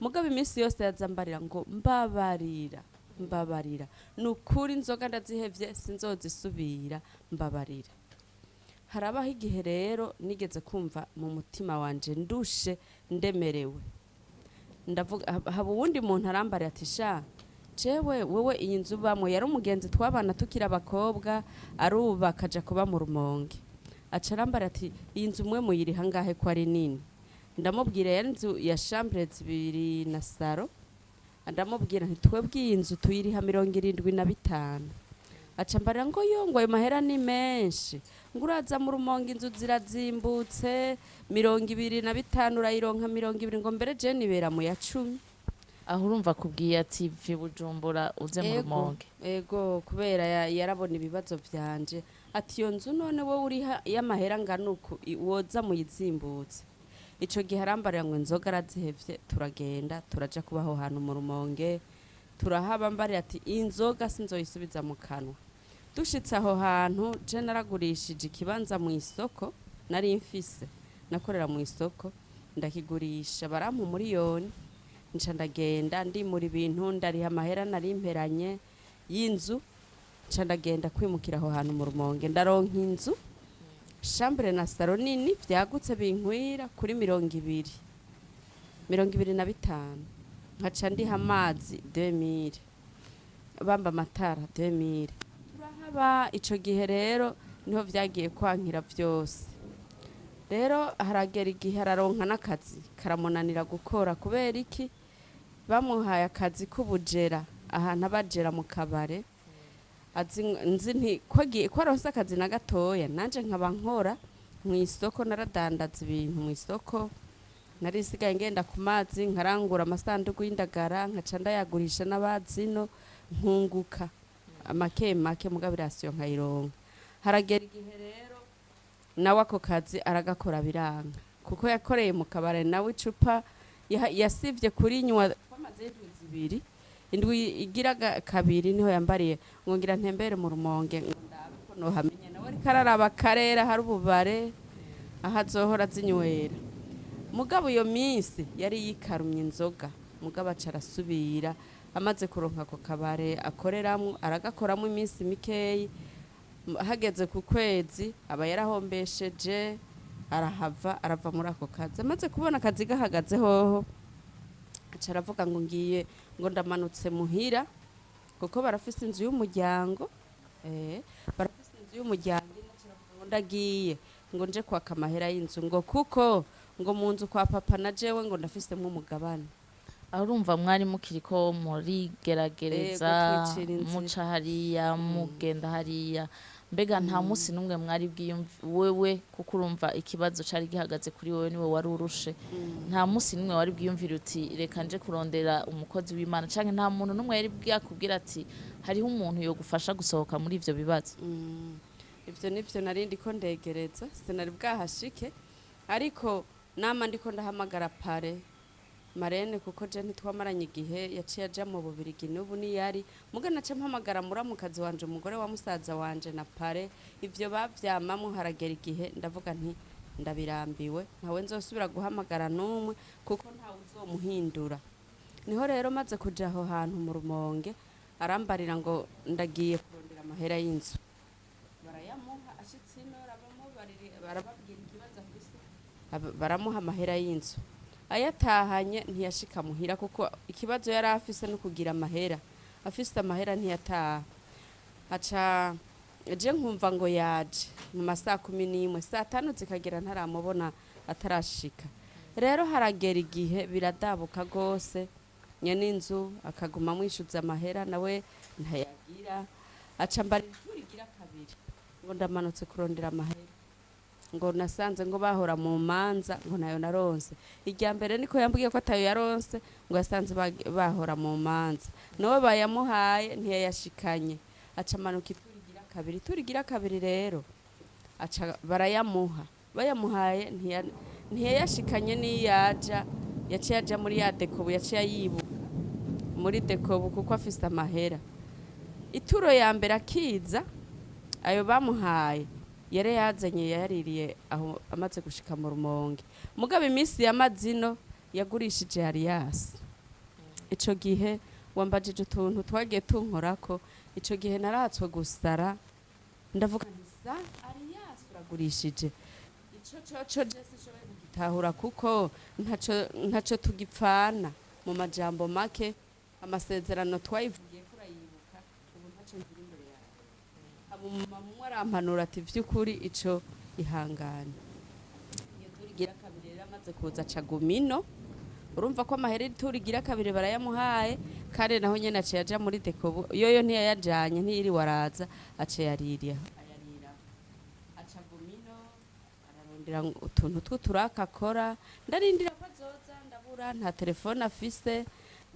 Mugabo iminsi yose yazambarira ngo: "Mbabarira, mbabarira, ni ukuri inzoga ndazihevye, sinzozisubira, mbabarira." Harabaho igihe rero nigeze kumva mu mutima wanje ndushe, ndemerewe, ndavuga, haba uwundi muntu arambarira ati: "Sha jewe, wewe iyi nzu ubamwo," yari umugenzi twabana tukiri abakobwa, arubaka aja kuba mu Rumonge, aca arambara ati: "Iyi nzu mwe muyiriha ngahe ko ari nini?" Ndamubwira, yari inzu ya chambre zibiri na salon. Ndamubwira nti: "Twebwe iyi nzu tuyiriha 75." Aca mbarira ngo: "Yo," ngo, "ayo mahera ni menshi," ngo, "uraza mu Rumonge inzu zirazimbutse, 25 urayironka, 20," ngo, "mbere je nibera mu ya 10." Aho urumva akubwiye ati: "Vi Bujumbura uze mu Ego, Rumonge." Ego, kubera yarabona ibibazo vyanje, ati: "Iyo nzu none wowe uriha y'amahera angana uku, woza muyizimbutse." Ico gihe arambarira ngo inzoga arazihevye, turagenda turaja kubaho hantu mu Rumonge, turahaba. Mbarira ati: "Inzoga sinzoyisubiza mu kanwa." Dushitse aho hantu, je naragurishije ikibanza mu isoko nari mfise, nakorera mu isoko, ndakigurisha, barampa 1 miliyoni. Nca ndagenda ndimura ibintu, ndariha amahera nari mperanye y'inzu, nca ndagenda kwimukira aho hantu mu Rumonge. Ndaronka inzu, chambre na salon nini vyagutse, binkwira kuri 20, 25, nkaca ndiha amazi 2000, bamba amatara 2000. Turahaba. Ico gihe rero niho vyagiye kwankira vyose. Rero haragera igihe araronka n'akazi, karamunanira gukora. Kubera iki? Bamuhaye akazi k'ubujera, ahantu abajera mu kabare. Azi nzi nti ko agiye ko aronse akazi na gatoya, nanje nkaba nkora mu isoko, naradandaza ibintu mu isoko, nari nsigaye ngenda ku mazi nkarangura amasanduku y'indagara, nkaca ndayagurisha n'abazino, nkunguka make make, mugabo irasiyo nkayironka. Haragera igihe rero nawe ako kazi aragakora biranga, kuko yakoreye mu kabare nawe icupa yasivye kurinywa kwamaze indwi 2, indwi igira kabiri niho yambariye ngo: "Ngira ntembere mu Rumonge ngo ndabe ko nohamenya." Nawe ariko araraba akarere hari ububare aho azohora azinywera. Mugabo iyo minsi yari yikarumye inzoga, mugabo aca arasubira. Amaze kuronka ako kabare akoreramwo, aragakoramo iminsi mikeyi, hageze ku kwezi aba yarahombesheje, arahava, arava muri ako kazi. Amaze kubona akazi gahagaze hoho, aca aravuga ngo: "Ngiye," ngo, "ndamanutse muhira," kuko barafise inzu y'umuryango, barafise inzu y'umuryango. Aca aravuga ngo: "Ndagiye," ngo, "nje kwaka amahera y'inzu," ngo, "kuko," ngo, "mu nzu kwa papa na jewe," ngo, "ndafisemwo umugabane." Aho urumva mwari mukiri ko murigeragereza. Ego, twicira inzira. Muca hariya, mugenda hariya, mbega nta munsi n'umwe mwari bwiyumve wewe, kuko urumva ikibazo cari gihagaze kuri wewe, niwe wari urushe, nta munsi n'umwe wari bwiyumvire uti: "Reka nje kurondera umukozi w'Imana," canke nta muntu n'umwe yari bwakubwira ati: "Hariho umuntu yogufasha gusohoka muri ivyo bibazo"? Ivyo nivyo nari ndiko ndegereza, sinari bwahashike, ariko Nama ndiko ndahamagara pare marene, kuko je ntitwamaranye igihe, yaciye aja mu Bubirigi n'ubu niyari muga. Naca mpamagara muramukazi wanje, umugore wa musaza wanje na pare, ivyo bavyamamwo. Haragera igihe ndavuga nti ndabirambiwe, ntawe nzosubira guhamagara n'umwe, kuko ntawe uzomuhindura. Niho rero maze kuja aho hantu mu Rumonge, arambarira ngo ndagiye kurondera amahera y'inzu. Barayamuha. Ashitse ino barababwira ikibazo afise, baramuha amahera y'inzu. Ayatahanye ntiyashika muhira, kuko ikibazo yari afise no kugira amahera, afise amahera ntiyataha. Aca je nkumva ngo yaje mu masaa 11, saa 5 zikagera ntaramubona, atarashika. Rero haragera igihe biradabuka rwose, nyene inzu akaguma amwishuza amahera, nawe ntayagira. Aca mbara ituro igira kabiri ngo ndamanutse kurondera amahera, ngo nasanze ngo bahora mu manza, ngo nayo naronse. Irya mbere niko yambwiye ko atayo yaronse, ngo yasanze bahora mu manza, nawe bayamuhaye ntiyayashikanye. Aca amanuka ituro igira kabiri. Ituro igira kabiri rero aca barayamuha. Bayamuhaye ntiyayashikanye. Niyaja yaciye aja muri ya dekobu, yaciye ayibuka muri dekobu kuko afise amahera. Ituro ya mbere akiza, ayo bamuhaye yari yazanye yaririye aho amaze gushika mu Rumonge. Mugabo iminsi y'amazino yagurishije Ariyasi. Ico gihe wambajije utuntu twagiye tunkorako. Ico gihe naratswe gusara, ndavuga nti sa Ariyasi uragurishije. Ico coco je sishoboye kugitahura, kuko ntaco tugipfana. Mu majambo make, amasezerano twayivugiye ko urayibuka, ubu ntaco ngira imbere yawe. Hama umwe arampanura ati vy'ukuri ico ihangane. Iyo turigira kabiri rero amaze kuza aca gumino. Urumva ko amahera turigira kabiri barayamuhaye, kandi naho nyene aciye aja muri dekobu. Yoyo ntiyayajanye, ntiyiriwe araza, aciye yarira ayarira, aca gumino ararondera utuntu tw'uturaka akora. Ndarindira ko azoza ndabura, nta telefone afise.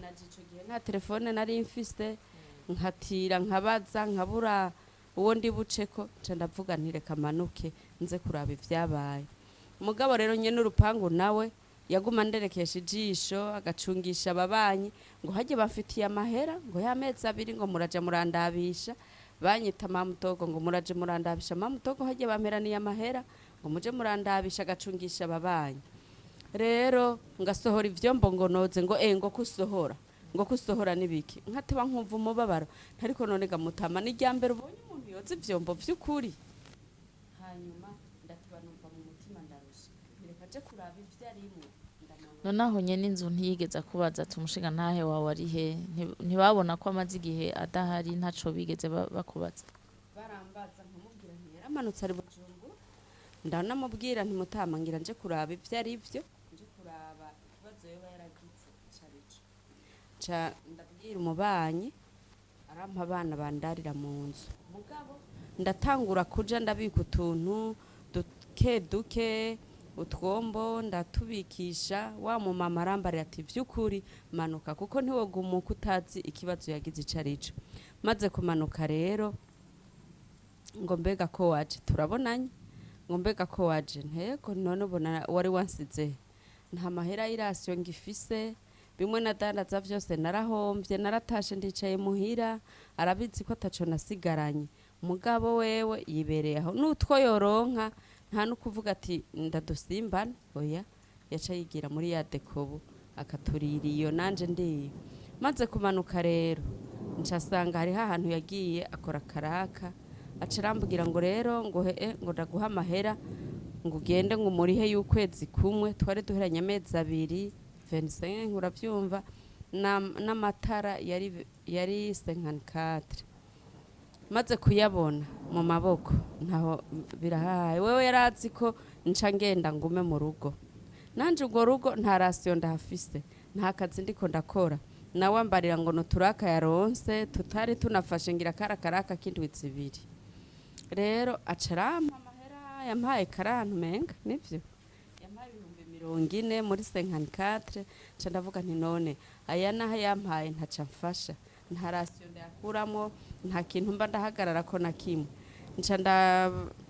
Naje ico gihe nta telefone nari mfise, nkatira nkabaza nkabura uwo ndi buceko. Nca ndavuga nti reka manuke nze kuraba ivyabaye. Mugabo rero nyene urupangu nawe yaguma nderekesha ijisho, agacungisha ababanyi ngo hajye bafitiye amahera, ngo y'amezi 2, ngo muraje murandabisha. Banyita mamutogo, ngo muraje murandabisha mamutogo, hajye bamperaniye amahera, ngo muje murandabisha. Agacungisha ababanyi rero, ngasohora ivyombo ngo noze, ngo ngo kusohora, ngo kusohora nibiki. Nkateba nkumva umubabaro, ntariko none gamutama ni irya mbere ubonye umuntu yoza ivyombo vy'ukuri. Hanyuma ndatiba numva mu mutima ndarusha, reka je kuraba ivyo arimwo. Ndamanuka. Nonaho nyene inzu ntiyigeze akubaza ati umushinga ntahe wawe ari he? Ntibabona ko amaze igihe adahari? Ntaco bigeze bakubaza? Barambaza, nkamubwira nti yaramanutse ari Bujumbura. Ndanamubwira nti mutama, ngira nje kuraba ivyo ari vyo, nje kuraba ikibazo yoba yaragize ico ari co. Nca ndabwira umubanyi, arampa abana bandarira mu nzu. Mugabo ndatangura kuja ndabika utuntu duke duke, utwombo ndatubikisha. Wa mumama arambarira ati vy'ukuri manuka, kuko ntiwogumuka utazi ikibazo yagize ico ari co. Maze kumanuka rero, ngo mbega ko waje, turabonanye, ngo mbega ko waje? Ntego none ubona wari wansize, nta mahera y'irasiyo ngifise, bimwe nadandaza vyose narahombye, naratashe, ndicaye muhira. Arabizi ko ataco nasigaranye. Mugabo wewe yibereye aho n'utwo yoronka, nta n'ukuvuga ati ndadusimbana, oya, yaca yigira muri ya dekobu akaturira iyo nanje ndiyo. Maze kumanuka rero, nca asanga hariho ahantu yagiye akora karaka. Aca arambwira ngo rero ngo he ngo ndaguha amahera, ngo ugende ngo umurihe y'ukwezi kumwe, twari duheranye amezi 2, 25, uravyumva, n'amatara yari 54. Maze kuyabona mu maboko, ntaho birahaye. Wewe yarazi ko nca ngenda ngume mu rugo, nanje urwo rugo nta rasiyo ndahafise, nta kazi ndiko ndakora. Nawe ambarira ngo nuturaka yaronse tutari tunafashe, ngira kara karaka k'indwi 2. Rero aca arampa amahera, yampaye karantu menga nivyo, yampaye 40,000 muri 54. Nca ndavuga nti none aya naho yampaye ntaca mfasha, nta rasiyo ndayakuramo, nta kintu mba ndahagarara ko na kimwe. Nca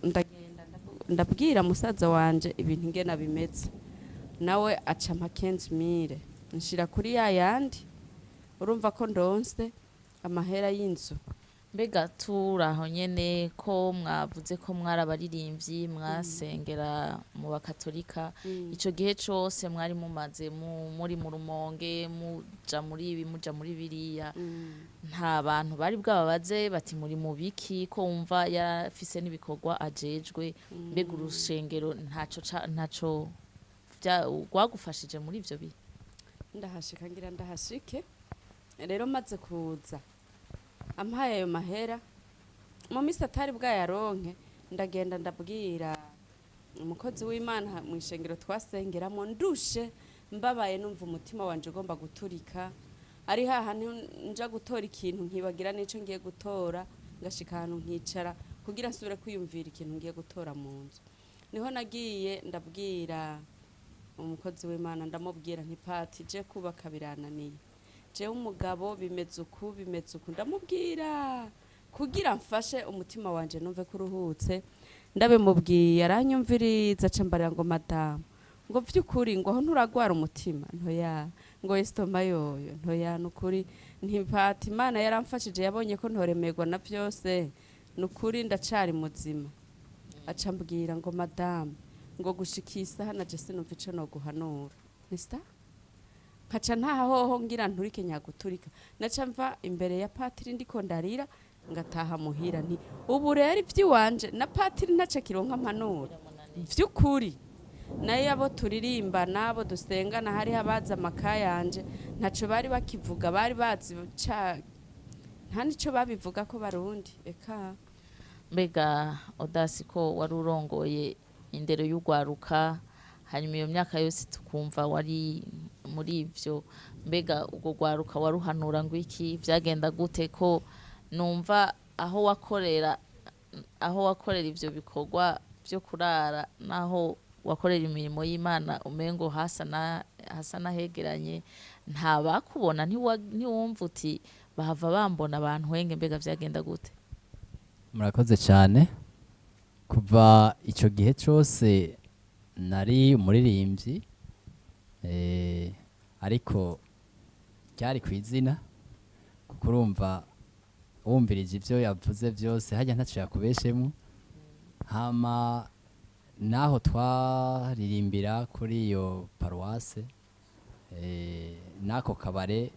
ndagenda ndabwira musaza wanje ibintu ingena bimeze. Nawe aca mpa 15,000, nshira kuri ya yandi. Urumva ko ndonse amahera y'inzu. Mbega turaho nyene, ko mwavuze ko mwari abaririmbyi, mwasengera mu bakatolika, ico gihe cose mwari mumaze muri mu Rumonge, muja muri ibi, muja muri biriya, nta bantu bari bwababaze bati: "Muri mu biki?" Ko wumva yarafise n'ibikorwa ajejwe, mbega urushengero ntaco rwagufashije muri ivyo bihe? Ndahashika, ngira ndahashike. Rero maze kuza, ampaye ayo mahera, mu minsi atari bwayaronke, ndagenda ndabwira umukozi w'Imana mu ishengero twasengeramo. Ndushe, mbabaye, numva umutima wanje ugomba guturika, ari hahantu nja gutora ikintu nkibagira n'ico ngiye gutora, ngashika ahantu nkicara kugira nsubire kwiyumvira ikintu ngiye gutora mu nzu. Niho nagiye ndabwira umukozi w'Imana, ndamubwira nti: "Pati, je kubaka birananiye, jewe umugabo bimeze uku, bimeze uku." Ndamubwira kugira mfashe umutima wanje numve ko uruhutse. Ndabimubwiye, aranyumviriza, aca mbarira ngo: "Madamu," ngo, "vy'ukuri," ngo, "aho nturagwara umutima?" Ntoya. Ngo: "Estomac yoyo?" Ntoya. Nukuri ntipati, Imana yaramfashije, yabonye ko ntoremerwa na vyose, nukuri ndacari muzima. Aca mbwira ngo: "Madamu," ngo, "gushika isaha naje sinumva ico noguhanura." Nista nkaca ntaha hoho ngira nturike nyaguturika. Naca mva imbere ya patiri ndiko ndarira, ngataha muhira nti: "Ubu rero ivy'iwanje na patiri ntaco kironka mpanura." Vy'ukuri nayo abo turirimba n'abo dusengana, hariho abazi amaka yanje, ntaco bari bakivuga, bari bazi ca nta nico babivuga ko barundi eka. Mbega Odasi, ko wari urongoye indero y'urwaruka, hanyuma iyo myaka yose tukumva wari muri ivyo, mbega urwo rwaruka waruhanura ngo iki? Vyagenda gute, ko numva aho wakorera ivyo bikorwa vyo kurara naho wakorera imirimo y'Imana umengo hasa nahegeranye, nta bakubona? Ntiwumva uti: "Bahava bambona abantu wenge"? Mbega vyagenda gute? Murakoze cyane. Kuva icyo gihe cyose nari umuririmbyi, ariko ryari ku izina, kuko urumva wumvirije ibyo yavuze byose hajya ntacyo yakubeshemo. Hama naho twaririmbira kuri iyo paruwase, n'ako kabare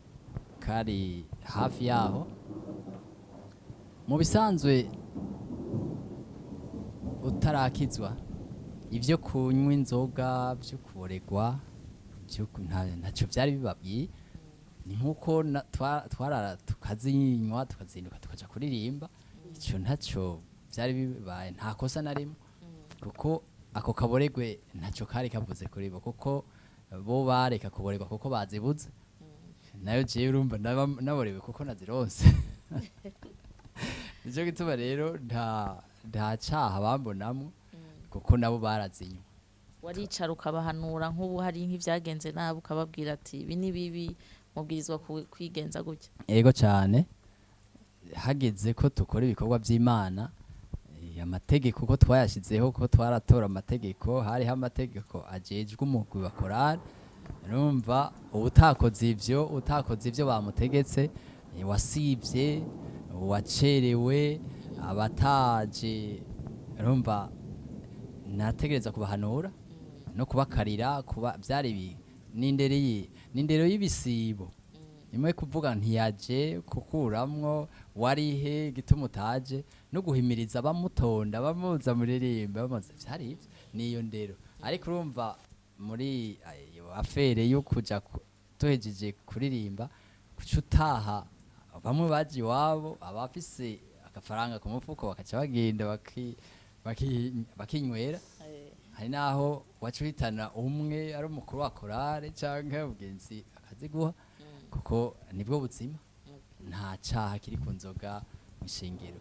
kari hafi yaho. Mu bisanzwe utarakizwa, ibyo kunywa inzoga, byo kuboregwa, ntacyo byari bibabwiye. Ni nk'uko twarara tukazinywa, tukazinduka tukaja kuririmba. Icyo ntacyo byari bibaye, nta kosa na rimwe, kuko ako kaboregwe ntacyo kari kavuze kuri bo, kuko bo bareka kuboregwa kuko bazibuze. Nayo jewe urumva naborewe kuko nazironse. Nicyo gituma rero nta caha bambonamo, kuko nabo barazinywa. Waricara ukabahanura, nk'ubu hari nk'ibyagenze nabi, ukababwira ati: "Ibi ni bibi, mubwirizwa kwigenza gutya"? Ego cyane. Hageze ko dukora ibikorwa by'Imana, amategeko uko twayashyizeho, ko twaratora amategeko, hariho amategeko ajejwe umugwi wa korali. Urumva utakoze ivyo bamutegetse, wasivye, wacerewe, abataje, urumva nategereza kubahanura no kubakarira. Kuba byari ibi n'indero y'ibisibo imwe, kuvuga ntiyaje, kukuramwo warihe, gituma utaje, no guhimiriza bamutonda, bamuza muririmba, bamuza, vyari ivyo, niyo ndero. Ariko urumva muri ayo affaire yo kuja tuhejeje kuririmba kuca utaha, bamwe baje iwabo, abafise agafaranga ku mufuko bakaca bagenda bakinywera. Hari naho waca uhitana umwe ari umukuru wa korale canke mugenzi akaziguha, kuko nibwo buzima. Nta caha kiri ku nzoga mw'ishengero,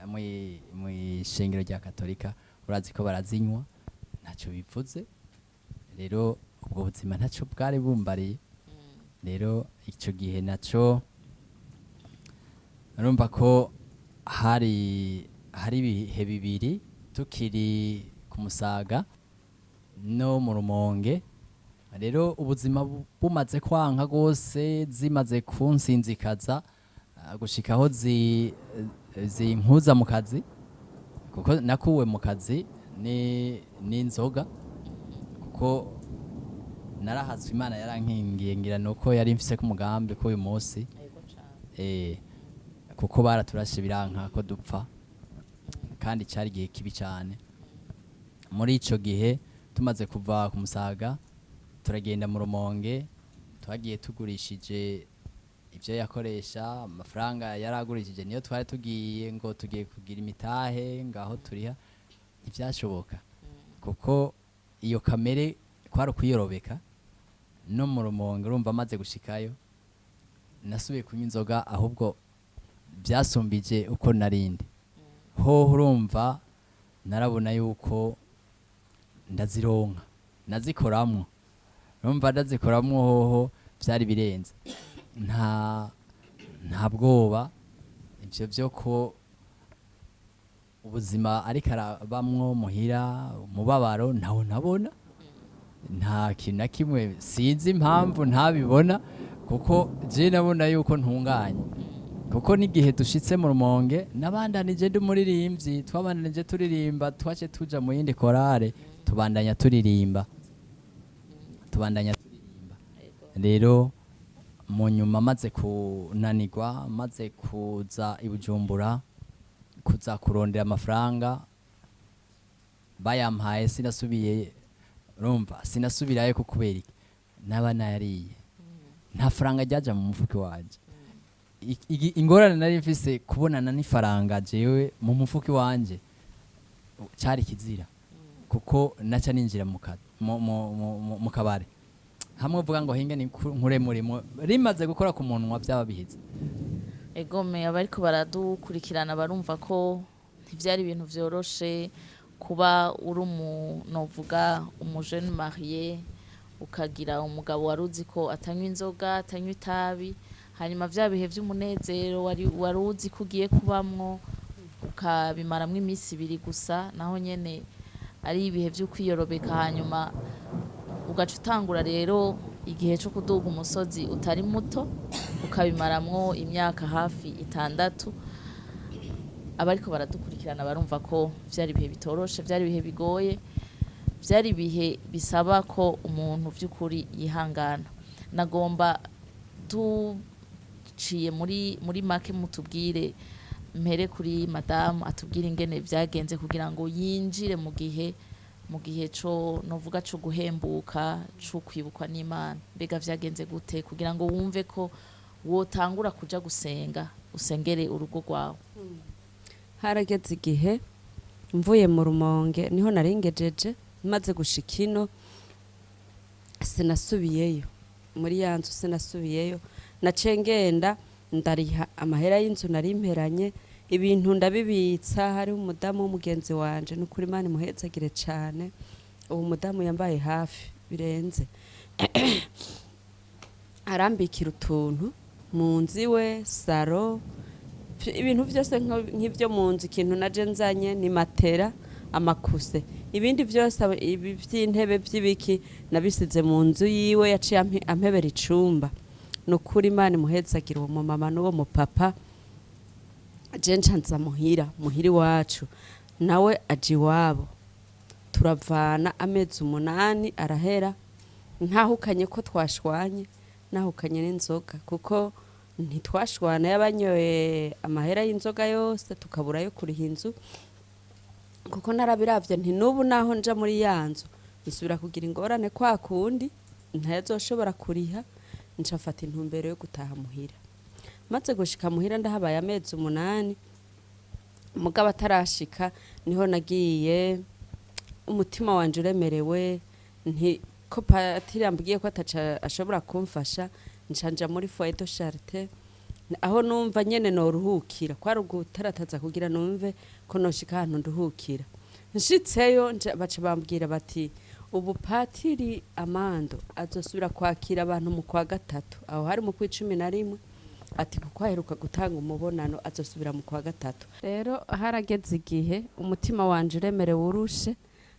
muri mw'ishengero rya Katolika. Urazi ko barazinywa, ntaco bivuze. Rero ubwo buzima ntaco bwari bumbariye. Rero ico gihe naco urumva ko hari ibihe bibiri, tukiri ku Musaga no mu Rumonge. Rero ubuzima bumaze kwanka rwose, zimaze kunsinzikaza, gushika aho zinkuza mu kazi, kuko nakuwe mu kazi ni n'inzoga, kuko narahazwe. Imana yarankingiye, ngira nuko yari mfise ku mugambi ko uyu munsi, kuko baraturashe biranka ko dupfa, kandi cyari igihe kibi cyane. Muri ico gihe tumaze kuva ku Musaga turagenda mu Rumonge, twagiye tugurishije ibyo yakoresha, amafaranga yaragurishije niyo twari tugiye ngo tugiye kugira imitahe ngaho turiha, ntibyashoboka kuko iyo kamere kwari ukuyorobeka. No mu Rumonge urumva amaze gushikayo nasubiye kunywa inzoga, ahubwo byasumbije uko narindi hoho. Urumva narabona yuko ndazironka, nazikoramwo, urumva ndazikoramwo hoho byari birenze, nta bwoba. Ibyo byo ko ubuzima ariko arabamwo muhira, umubabaro ntawo nabona, nta kintu na kimwe. Sinzi impamvu ntabibona, kuko je nabona yuko ntunganye, kuko n'igihe dushitse mu Rumonge nabandanije ndi umuririmbyi, twabandanije turirimba, twace tuja mu yindi korale, tubandanya turirimba, tubandanya turirimba. Rero mu nyuma maze kunanirwa, maze kuza i Bujumbura kuza kurondera amafaranga, bayampaye sinasubiye, urumva sinasubirayo, ko kubera iki? Naba nayariye, nta faranga ryaja mu mufuko wanje. Ingorane nari mfise, kubonana n'ifaranga jewe mu mufuko wanje cari kizira, kuko naca ninjira mu kabare, hamwe uvuga ngo hinge ni nkure murimo, rimaze gukora ku munwa byaba biheze. Egome, abariko baradukurikirana barumva ko ntivyari ibintu vyoroshe kuba uri novuga umujene marié, ukagira umugabo wari uzi ko atanywa inzoga, atanywa itabi, hanyuma vya bihe vy'umunezero wari uzi ko ugiye kubamwo ukabimaramwo iminsi 2 gusa, naho nyene ari ibihe vyo kwiyorobeka, hanyuma ugaca utangura rero igihe cyo kuduga umusozi utari muto, ukabimaramwo imyaka hafi 6. Abariko baradukurikirana barumva ko vyari ibihe bitoroshe, vyari ibihe bigoye, vyari ibihe bisaba ko umuntu vy'ukuri yihangana. Nagomba duciye muri make mutubwire, mpere kuri madamu atubwire ingene vyagenze kugira ngo yinjire mu gihe co novuga co guhembuka, co kwibukwa n'Imana. Mbega vyagenze gute kugira ngo wumve ko wotangura kuja gusenga, usengere urugo rwawe? Harageze igihe mvuye mu Rumonge, niho narengejeje, maze gushika ino sinasubiyeyo muri ya nzu, sinasubiyeyo. Naciye ngenda ndariha amahera y'inzu nari mperanye, ibintu ndabibitsa. Hariho umudamu w'umugenzi wanje, ni ukuri Imana imuhezagire cane, uwo mudamu yambaye hafi birenze, arambikira utuntu mu nzu iwe, salon, ibintu byose nk'ibyo mu nzu. Ikintu naje nzanye ni matera, amakuse, ibindi byose ibi by'intebe by'ibiki nabisize mu nzu yiwe. Yaciye ampebera icumba. Ni ukuri Imana imuhezagira uwo mumama n'uwo mupapa. Je nca nza muhira, muhira iwacu, nawe aja iwabo, turavana. Amezi 8 arahera ntahukanye ko twashwanye, nahukanye n'inzoga, kuko ntitwashwana, yabanyoye amahera y'inzoga yose, tukabura yo kuriha inzu, kuko narabiravye nti n'ubu naho nja muri ya nzu nsubira kugira ingorane kwa kundi, ntayazoshobora kuriha. Nca mfata intumbero yo gutaha muhira. Maze gushika muhira ndahabaye amezi 8, mugabo atarashika niho nagiye umutima wanje uremerewe, nti ko patiri ambwiye ko ataca ashobora kumfasha. Nca nja muri foyer de charité, aho numva nyene noruhukira, kwari ugutarataza kugira numve ko noshika ahantu nduhukira. Nshitseyo baca bambwira bati ubu patiri Amando azosubira kwakira abantu mu kwa gatatu, aho hari mu kwa 11, ati kuko aheruka gutanga umubonano azosubira mu kwa gatatu. Rero harageze igihe umutima wanje uremerewe, urushe.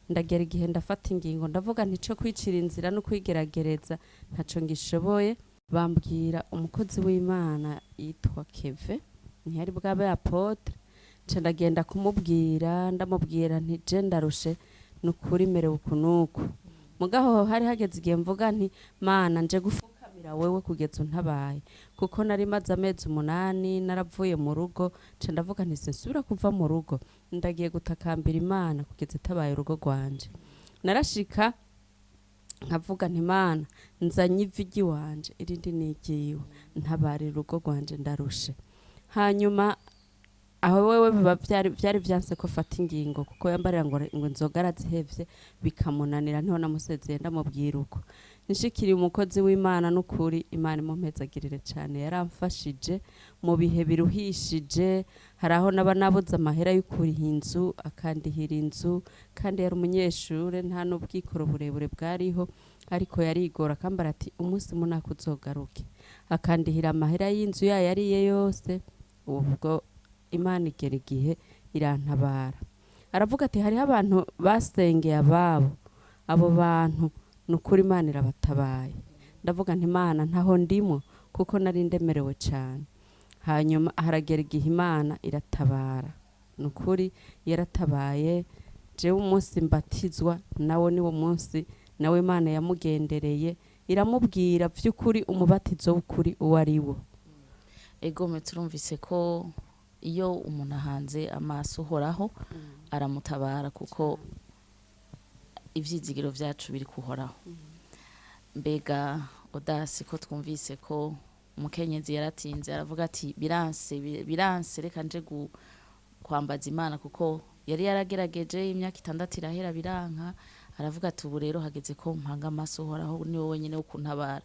Ndagera igihe ndafata ingingo, ndavuga nti co kwicira inzira no kwigeragereza ntaco ngishoboye. Bambwira umukozi w'Imana yitwa Keve, ntiyari bwabe apôtre. Nca ndagenda kumubwira, ndamubwira nti je ndarushe nukuri, merewe uku nuku. Mugaho hari hageze igihe mvuga nti Mana, nje gufukamira wewe kugeza untabaye, kuko nari maze amezi 8 naravuye mu rugo. Nca ndavuga nti sinsubira kuva mu rugo, ndagiye gutakambira Imana kugeza itabaye urugo rwanje. Narashika nkavuga nti Mana, nzanye ivi ry'iwanje, irindi ni iryiwe, ntabarira urugo rwanje, ndarushe. Hanyuma aho wewe biba vyari vyanse ko fata ingingo, kuko yambarira ngo inzoga arazihevye, bikamunanira. Niho namusezeye ndamubwira uko. Nshikiriye umukozi w'Imana, n'ukuri Imana imumpezagirire cane, yaramfashije mu bihe biruhishije. Hari aho naba nabuze amahera yo kuriha inzu, akandihira inzu, kandi yari umunyeshure, nta n'ubwikoro burebure bwariho, ariko yarigora akambara ati umunsi munaka uzogaruke, akandihira amahera y'inzu yayo ariye yose. Ubwo Imana igera igihe irantabara. Aravuga ati hariho abantu basengeye ababo, abo bantu nukuri Imana irabatabaye. Ndavuga nti Imana, ntaho ndimo, kuko nari ndemerewe cyane. Hanyuma haragera igihe Imana iratabara, nukuri yaratabaye. Jewe umunsi mbatizwa nawo niwo munsi nawe Imana yamugendereye, iramubwira vy'ukuri umubatizo w'ukuri uwo ari wo. Egome, turumvise ko iyo umuntu ahanze amaso Uhoraho aramutabara, kuko ivyizigiro vyacu biri kuhoraho. Mbega Odasi, ko twumvise ko umukenyezi yaratinze aravuga ati biranse, biranse, reka nje kwambaza Imana, kuko yari yaragerageje imyaka 6 irahera biranka, aravuga ati ubu rero hageze ko mpanga amaso Uhoraho, niwe wenyine wo kuntabara.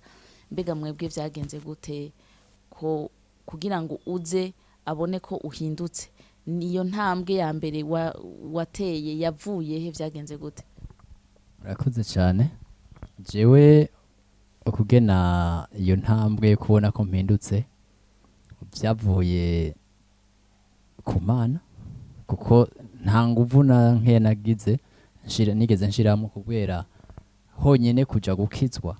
Mbega mwebwe vyagenze gute ko kugira ngo uze abone ko uhindutse? Niyo ntambwe ya mbere wateye yavuye he? Vyagenze gute? Urakoze cyane. Jewe ukugena iyo ntambwe yo kubona ko mpindutse byavuye ku Mana, kuko nta nguvu na nkeya nagize nigeze nshiramo, kubera honyine kuja gukizwa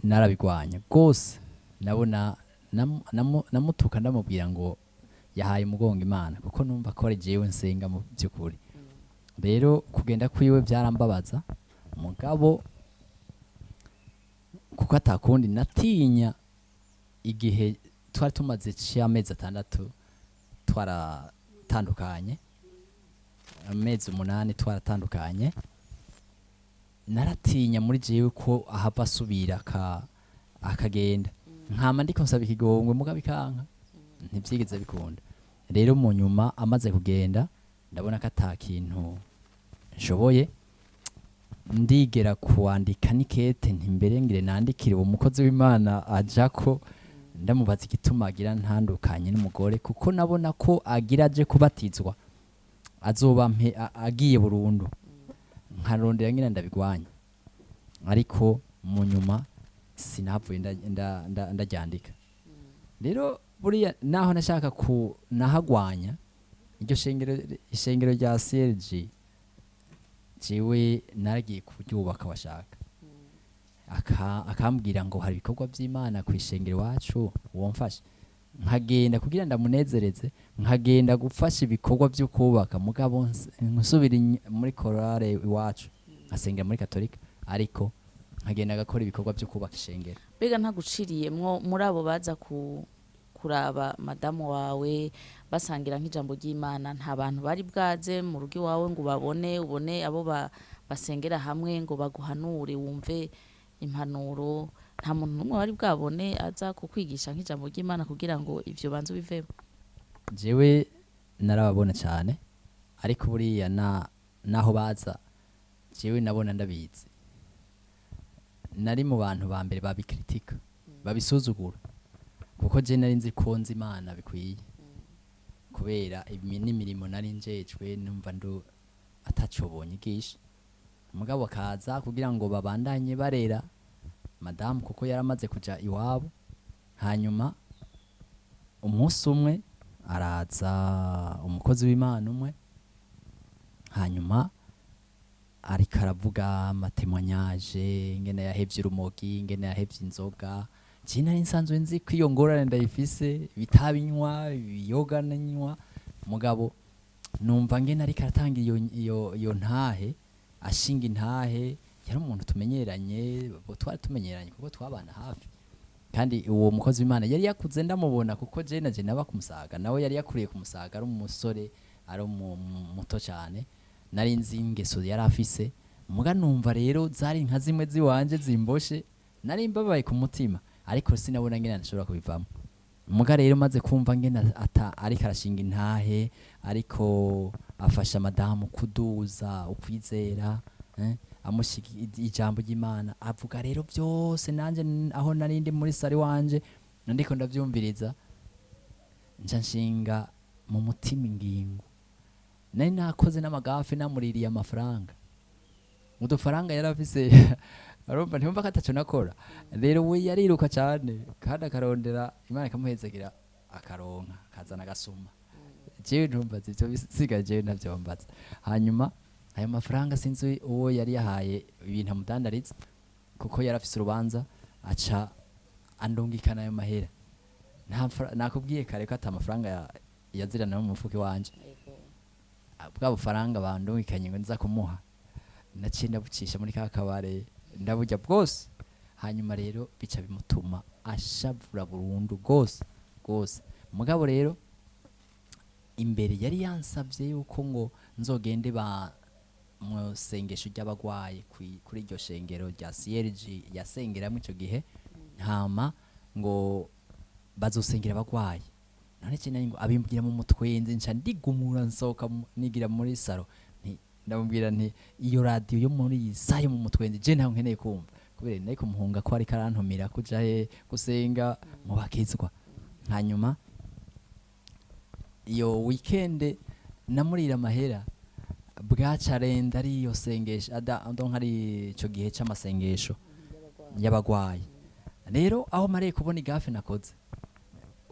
narabigwanya rwose. Nabona namutuka, ndamubwira ngo yahaye umugongo Imana, kuko numva ko ari jewe nsenga mu by'ukuri. Rero kugenda kwiwe byarambabaza, mugabo kuko atakundi, natinya igihe twari tumaze c'amezi 6 twaratandukanye, amezi 8 twaratandukanye, naratinya muri jewe ko ahava asubira akagenda, nkama ndiko nsaba ikigongwe, mugabo ikanka, ntivyigeze bikunda. Rero mu nyuma amaze kugenda, ndabona ko ata kintu nshoboye, ndigera kuwandika n'ikete nti mbere ngire nandikire uwo mukozi w'Imana ajako, ndamubaza igituma agira ntandukanye n'umugore, kuko nabona ko agira aje kubatizwa azoba agiye burundu, nkarondera ngira ndabigwanya. Ariko mu nyuma sinavuye ndaryandika. Rero buriya naho nashaka ku nahagwanya iryo shengero, ishengero rya CLG, jewe naragiye kuryubaka, washaka akambwira ngo hari ibikorwa by'Imana ku ishengero iwacu womfasha, nkagenda kugira ndamunezereze, nkagenda gufasha ibikorwa byo kubaka, mugabo nsubira muri korale iwacu, nkasengera muri katolika, ariko nkagenda gakora ibikorwa byo kubaka ishengero. Mbega ntaguciriyemwo, muri abo baza kuraba madamu wawe basangira nk'ijambo ry'Imana, nta bantu bari bwaze mu rugo iwawe ngo babone, ubone abo basengera hamwe ngo baguhanure, wumve impanuro? Nta muntu n'umwe wari bwabone aza kukwigisha nk'ijambo ry'Imana kugira ngo ivyo banze ubivemo? Jewe narababona cyane, ariko buriya naho baza jewe nabona ndabizi, nari mu bantu ba mbere babikritika, babisuzugura, kuko je nari nzi ko nzi Imana bikwiye, kubera n'imirimo nari njejwe, numva ndo ataco bonyigisha. Mugabo akaza kugira ngo babandanye barera madamu, kuko yaramaze kuja iwabo. Hanyuma umunsi umwe araza umukozi w'Imana umwe, hanyuma Ariko aravuga ama témoignages, ingene yahevye urumogi, ingene yahevye inzoga. Je nari nsanzwe nzi ko iyo ngorane ndayifise, ibitabi nywa, ibiyoga nanywa, mugabo numva ngene ariko aratanga iyo ntahe, ashinga intahe. Yari umuntu tumenyeranye, bo twari tumenyeranye kuko twabana hafi, kandi uwo mukozi w'Imana yari yakuze ndamubona, kuko je na je naba kumusaga, nawe yari yakuriye kumusaga, ari umusore, ari muto cyane. Nari nzi ingeso yari afise, muga numva rero zari nka zimwe ziwanje zimboshe. Nari mbabaye ku mutima, ariko sinabona ngene nashobora kubivamo. Muga rero maze kumva ngene ata ariko arashinga intahe, ariko afasha madamu kuduza ukwizera, amushiga ijambo ry'Imana, avuga rero byose, nanje aho nari ndi muri salle wanje ndiko ndavyumviriza, nca nshinga mu mutima ingingo. Nari nakoze n'amagafe, namuririye amafaranga, udufaranga yari afise. Urumva, ntiyumva ko ataco nakora. Rero we yariruka cyane kandi akarondera, Imana ikamuhezagira, akaronka, akazana agasuma. Jewe ntumbaza ivyo bisigaye, jewe ntavyombaza. Hanyuma ayo mafaranga, sinzi uwo yari yahaye ibintu amudandariza, kuko yari afise urubanza, aca andungikana ayo mahera. Nakubwiye kare ko ata amafaranga yazirana mu mufuko wanje. Bwa bufaranga bandungikanye ngo nza kumuha, naciye ndabucisha muri ka kabare, ndaburya bwose. Hanyuma rero bica bimutuma ashavura burundu rwose rwose. Mugabo rero imbere yari yansabye yuko ngo nzogende ba mu sengesho ry'abagwaye kuri iryo shengero rya CLG yasengeramo ico gihe, hama ngo bazosengera abagwayi. None cyane ngo abimbwira mu mutwenzi, nca ndigumura, nsohoka nigira muri salon, nti ndamubwira nti: "Iyo radio yo muri iyi saha yo mu mutwenzi, je ntaho nkeneye kumva." Kubera nari kumuhunga ko ariko arantumira kuja he gusenga mu bakizwa. Hanyuma iyo weekend namurira amahera, bwaca renda ari iyo sengesho ada, donc ari ico gihe c'amasengesho y'abagwayi. Rero aho mariye kubona i gaffe nakoze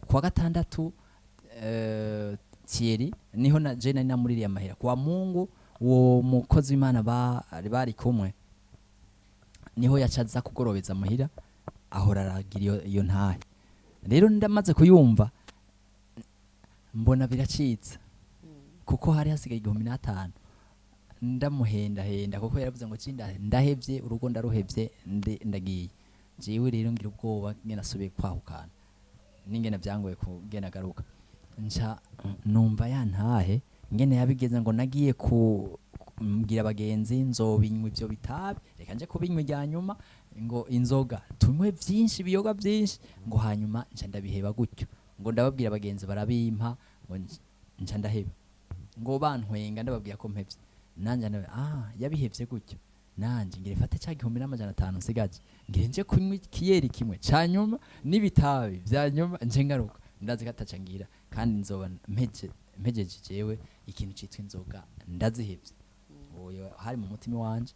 kuwa gatandatu, Thierry niho na je nari namuririye amahera. Kuwa Mungu, uwo mukozi w'Imana bari kumwe niho yacaza kugorobeza muhira, ahora aragira iyo ntahe. Rero ndamaze kuyumva, mbona biracitse, kuko hari hasigaye 1500. Ndamuhendahenda, kuko yaravuze ngo cinda ndahevye urugo, ndaruhevye, ndagiye jewe. Rero ngira ubwoba ngena asubiye kwahukana n'ingene byangoye kugena garuka. Nca numva yantahe ngene yabigeze, ngo nagiye ku mbwira abagenzi nzobinywa ivyo bitabi, reka nje kubinywa irya nyuma, ngo inzoga tunywe vyinshi, ibiyoga vyinshi, ngo hanyuma nca ndabiheba gutyo, ngo ndababwira abagenzi barabimpa, ngo nca ndaheba, ngo bantwenga ndababwira ko mpevye. Nanje yabihevye gutyo, nanje ngire fate ca 1500 nsigaje, ngire nje kunywa ikiyeri kimwe ca nyuma n'ibitabi vya nyuma, nje ngaruka, ndazi ko ataca ngira, kandi nzoba mpeje mpejeje jewe ikintu citwa inzoga ndazihevye. Oyo hari mu mutima wanje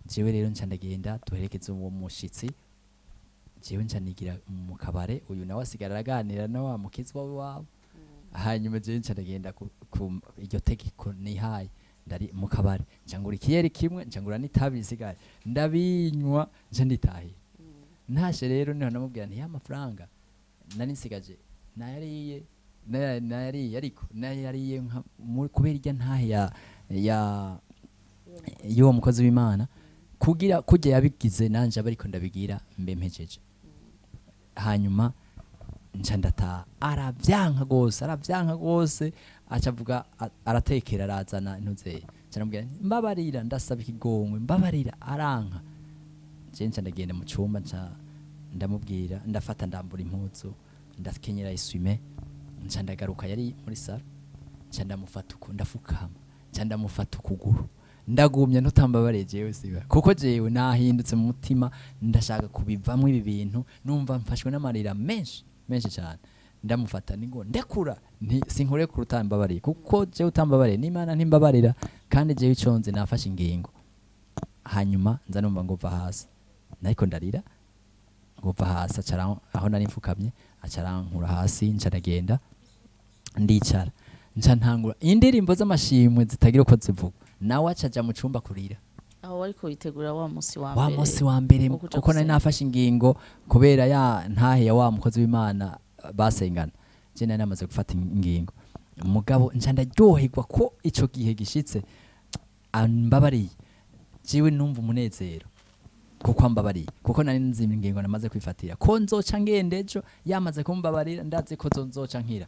jewe. Rero nca ndagenda duherekeza uwo mushitsi, jewe nca nigira mu kabare, uyu nawe asigara araganira na wa mukizwa w'iwabo. Hanyuma jewe nca ndagenda ku iryo tegeko nihaye, ndari mu kabare, nca ngura ikiyeri kimwe, nca ngura n'itabi risigaye, ndabinywa, nca nditahira. Ntashe rero niho namubwira nti ya mafaranga nari nsigaje nayariye, nayariye, ariko nayariye kubera irya ntahe ya y'uwo mukozi w'Imana, kugira kujya yabigize nanje abe ariko ndabigira mbe mpejeje. Hanyuma nca ndataha, aravyanka gose, aravyanka gose, aca avuga aratekera, arazana intuzeye. Nca ndamubwira nti: "Mbabarira, ndasaba ikigongwe, mbabarira." Aranka. Je nca ndagenda mu cumba, nca ndamubwira, ndafata ndambura impuzu, ndakenyera isume, nca ndagaruka yari muri salon, nca ndamufata uku, ndafukama, nca ndamufata ukuguru, ndagumya: "Ntutambabariye jewe siba, kuko jewe nahindutse mu mutima, ndashaka kubivamwo ibi bintu." Numva mfashwe n'amarira menshi menshi cyane. Ndamufata ni ngo ndekura, nti sinkurekura utambabariye, kuko jewe utambabariye n'Imana ntimbabarira, kandi jewe ico nzi nafashe ingingo. Hanyuma nza numva ngo va hasi, nariko ndarira, ngo va hasi, acara aho nari mfukamye, aca arankura hasi, nca ndagenda ndicara, nca ntangura indirimbo z'amashimwe zitagira uko zivugwa, nawe aca aja mu cumba kurira. Aho. Aho wariko witegura wa musi wa Wa mbere munsi wa mbere, wo kuja kuko nari gusenga. nafashe ingingo kubera ya ntahe ya wa mukozi w'Imana basengana, je nari namaze gufata ingingo. Mugabo nca ndaryoherwa ko ico gihe gishitse ambabariye, jewe numva umunezero kuko ambabariye, kuko nari nzi ingingo namaze kwifatira ko nzoca ngenda ejo yamaze kumbabarira, ndazi ko nzoca nkira.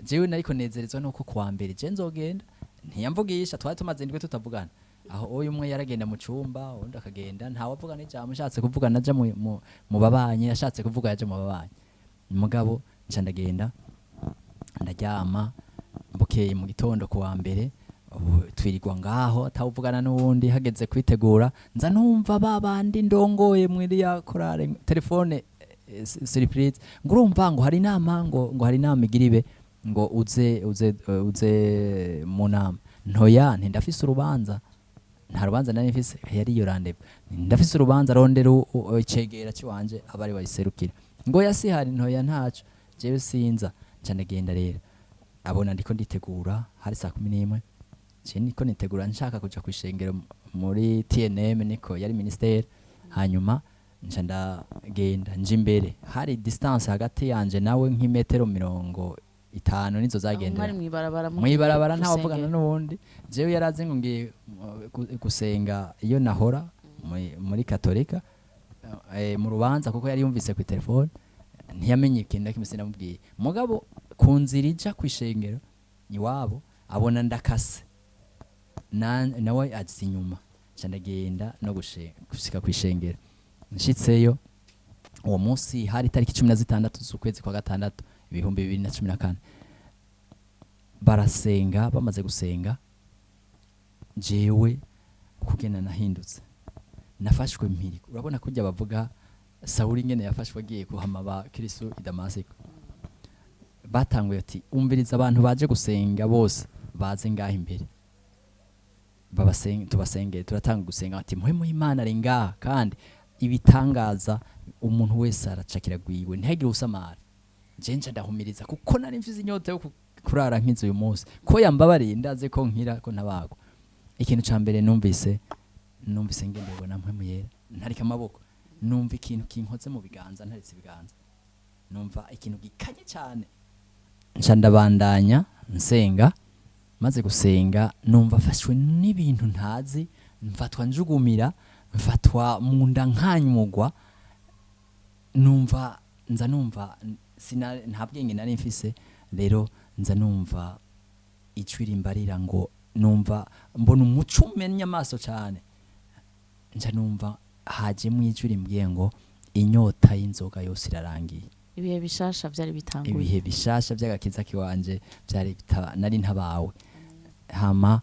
Jewe nariko nezerezwa nuko kuwa mbere je nzogenda ntiyamvugisha, twari tumaze indwi tutavugana. Aho uyu umwe yaragenda mu cumba, undi akagenda, ntawe avugana ijambo. Ashatse kuvugana aja mu babanyi, ashatse kuvuga yaja mu babanyi. Mugabo nca ndagenda ndaryama. Bukeye mu gitondo kuwa mbere, ubu twirirwa ngaho atawuvugana n'uwundi. Hageze kwitegura, nza numva ba bandi ndongoye muri ya korale telefone, surprise, ngo urumva ngo hari inama, ngo hari inama igira ibe, ngo uze mu nama. Ntoya nti ndafise urubanza. Nta rubanza nari mfise, yari iyo rendez-vous. Ndafise urubanza, rondera icegera ciwanje abari bayiserukira. Ngo yasihari. Ntoya, ntaco, jewe sinza. Nca ndagenda rero, abona ndiko nditegura, hari saa 11. Je niko nitegura nshaka kuja kwishengero muri TNM, niko yari ministère. Hanyuma nca ndagenda nje imbere, hari distance hagati yanje nawe nk'imetero 50 nizo Aho zagendera. mwari mw'ibarabara mugiye Mwibarabara, ntawe gusengera. avugana n'uwundi. Jewe yarazi ngo ngiye gusenga iyo nahora muri katolika, mu rubanza, kuko yari yumvise ku telefone. Ntiyamenye ikintu na kimwe, sinamubwiye. Mugabo ku nzira ija kwishengero iwabo abona ndakase, nawe aza inyuma. Nca ndagenda no gushika kwishengero. Nshitseyo uwo munsi hari itariki 16 z'ukwezi kwa gatandatu 2014. Barasenga, bamaze gusenga, jewe kugenda nahindutse, nafashwe mpiri. Urabona kujya bavuga Sawuli ingene yafashwe agiye kuhama ba Kristo i Damasiko. Batanguye ati: "Umviriza, abantu baje gusenga bose baze ngaha imbere babasenge, tubasengere." Turatanga gusenga, ati: "Muhemu y'Imana ari ngaha kandi ibitangaza, umuntu wese aracakira gwiwe, ntihagire usamara." Je nca ndahumiriza kuko nari mfise inyota yo kurara nkize uyu munsi, ko yambabariye, ndazi ko nkira, ko ntabagwa. Ikintu ca mbere numvise ngenderwa na Mpwemu Yera, ntarika amaboko, numva ikintu kinkoze mu biganza, ntaretse ibiganza, numva ikintu gikanye cyane. Nca ndabandanya nsenga. Maze gusenga, numva mfashwe n'ibintu ntazi, mfatwa njugumira, mfatwa mu nda nkanyugwa, numva nza numva sina nta bwenge nari mfise. Rero nza numva ijwi rimbarira ngo, numva mbona umuco umennye amaso cyane. Nca numva hajemwo ijwi rimbwiye ngo inyota y'inzoga yose irarangiye. Ibihe bishasha vyari bitanguye. Ibihe bishasha by'agakiza kiwanje byari nari ntabawe. Hama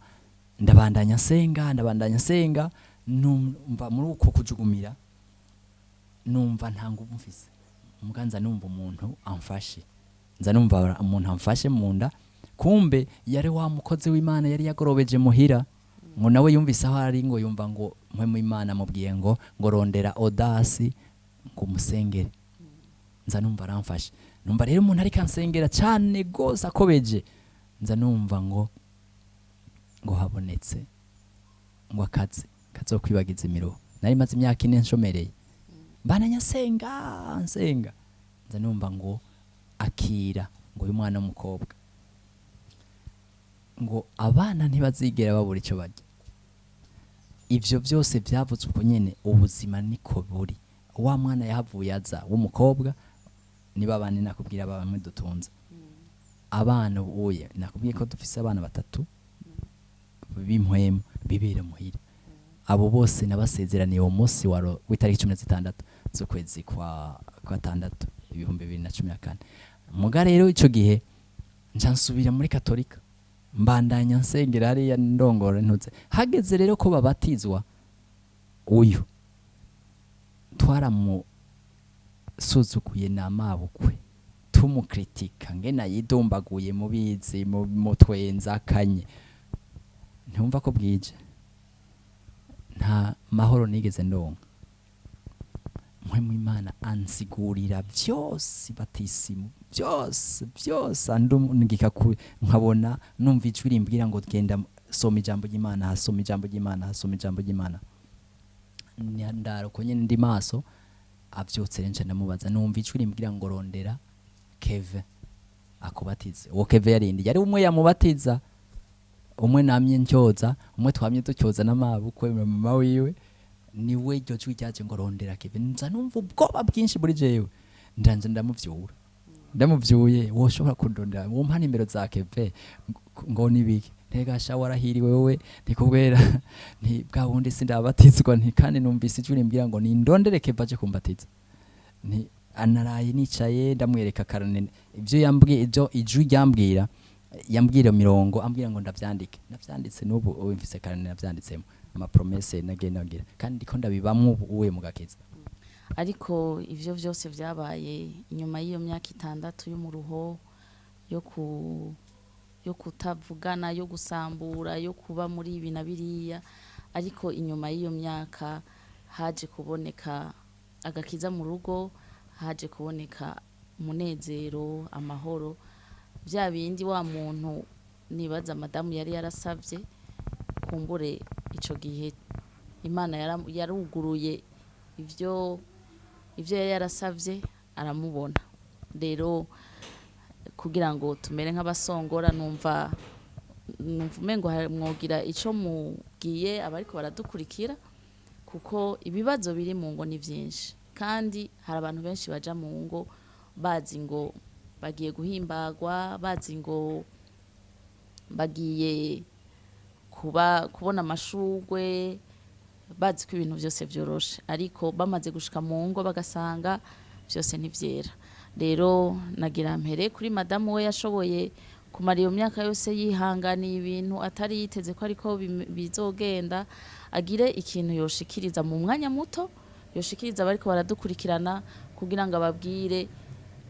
ndabandanya nsenga, ndabandanya nsenga, numva muri uko kujugumira, numva nta nguvu mfise. Muga nza numva umuntu amfashe, nza numva umuntu amfashe mu nda. Kumbe yari wa mukozi w'Imana yari yagorobeje muhira, ngo nawe yumvise aho ari, ngo yumva ngo Mpwemu Imana amubwiye ngo rondera Odasi ngo umusengere. Nza numva aramfashe, numva rero umuntu ariko ansengera cyane gose akobeje. Nza numva ngo habonetse ngo akazi kazokwibagiza imiruho nari maze imyaka 4 nshomereye. Mbana nsenga nsenga, nza numva ngo akira, ngo uyu mwana w'umukobwa, ngo abana ntibazigera babura icyo barya. Ivyo byose byavuzwe uko nyene, ubuzima niko buri. Wa mwana yahavuye aza w'umukobwa, niba abana nakubwira bamwe dutunze abana ubuye, nakubwiye ko dufise abana batatu b'impwemu bibera muhira. Abo bose nabasezeraniye uwo munsi w'itariki 16 z'ukwezi kwa gatandatu 2014. Muga rero ico gihe nca nsubira muri katolika, mbandanya nsengera hariya, ndongora ntutse. Hageze rero ko babatizwa uyu, twaramusuzuguye na mabukwe, tumukritika ngena yidumbaguye mubizi mu twenza akanye. Ntumva ko bwije nta mahoro nigeze ndonka. Mpwemu Imana ansigurira byose, batisimu byose byose, andungika nkabona numva ijwi rimbwira ngo genda soma ijambo ry'Imana, hasoma ijambo ry'Imana, hasoma ijambo ry'Imana. Ndara uko nyene ndi maso. Avyutse rero nca ndamubaza, numva ijwi rimbwira ngo rondera Keve akubatize. Uwo Keve yarindi yari umwe yamubatiza, umwe namye ncyoza, umwe twamye ducyoza n'amabukwe na mama wiwe, niwe iryo jwi ryaje ngo rondera Keve. Nza numva ubwoba bwinshi muri jewe, ndanje ndamuvyura, ndamuvyuye: woshobora kundondera, wompa nimero za Keve? Ngo nibiki? Ntegasha warahiriwe wewe, ntikubwera nti bwa bundi sindabatizwa, nti kandi numvise ijwi rimbwira ngo nindondere Keve aje kumbatiza. Nti anaraye nicaye ndamwereka karane ibyo yambwiye, ibyo ijwi ryambwira, yambwira mirongo, ambwira ngo ndavyandike. Navyanditse, n'ubu ubu mfise karane navyanditsemo ama promesses nagiye nagira, kandi ndiko ndabibamwo ubu uwe mu gakiza. Ariko ivyo vyose vyabaye inyuma y'iyo myaka 6 y'umuruho, yo kutavugana, yo gusambura, yo kuba muri ibi na biriya. Ariko inyuma y'iyo myaka haje kuboneka agakiza mu rugo, haje kuboneka umunezero, amahoro, bya bindi wa muntu nibaza madamu yari yarasavye. Kumbure ico gihe Imana yaruguruye ivyo yari yarasavye, aramubona. Rero kugira ngo tumere nk'abasongora, numva umengo mwogira ico mubwiye abariko baradukurikira, kuko ibibazo biri mu ngo ni vyinshi, kandi hari abantu benshi baja mu ngo bazi ngo bagiye guhimbagwa, bazi ngo bagiye kuba kubona amashurwe, bazi ko ibintu byose vyoroshe, ariko bamaze gushika mu ngo bagasanga byose ntivyera. Rero nagira mpere kuri madamu, we yashoboye kumara iyo myaka yose yihanganiye ibintu atari yiteze ko ariko bizogenda, agire ikintu yoshikiriza mu mwanya muto, yoshikiriza abariko baradukurikirana, kugira ngo ababwire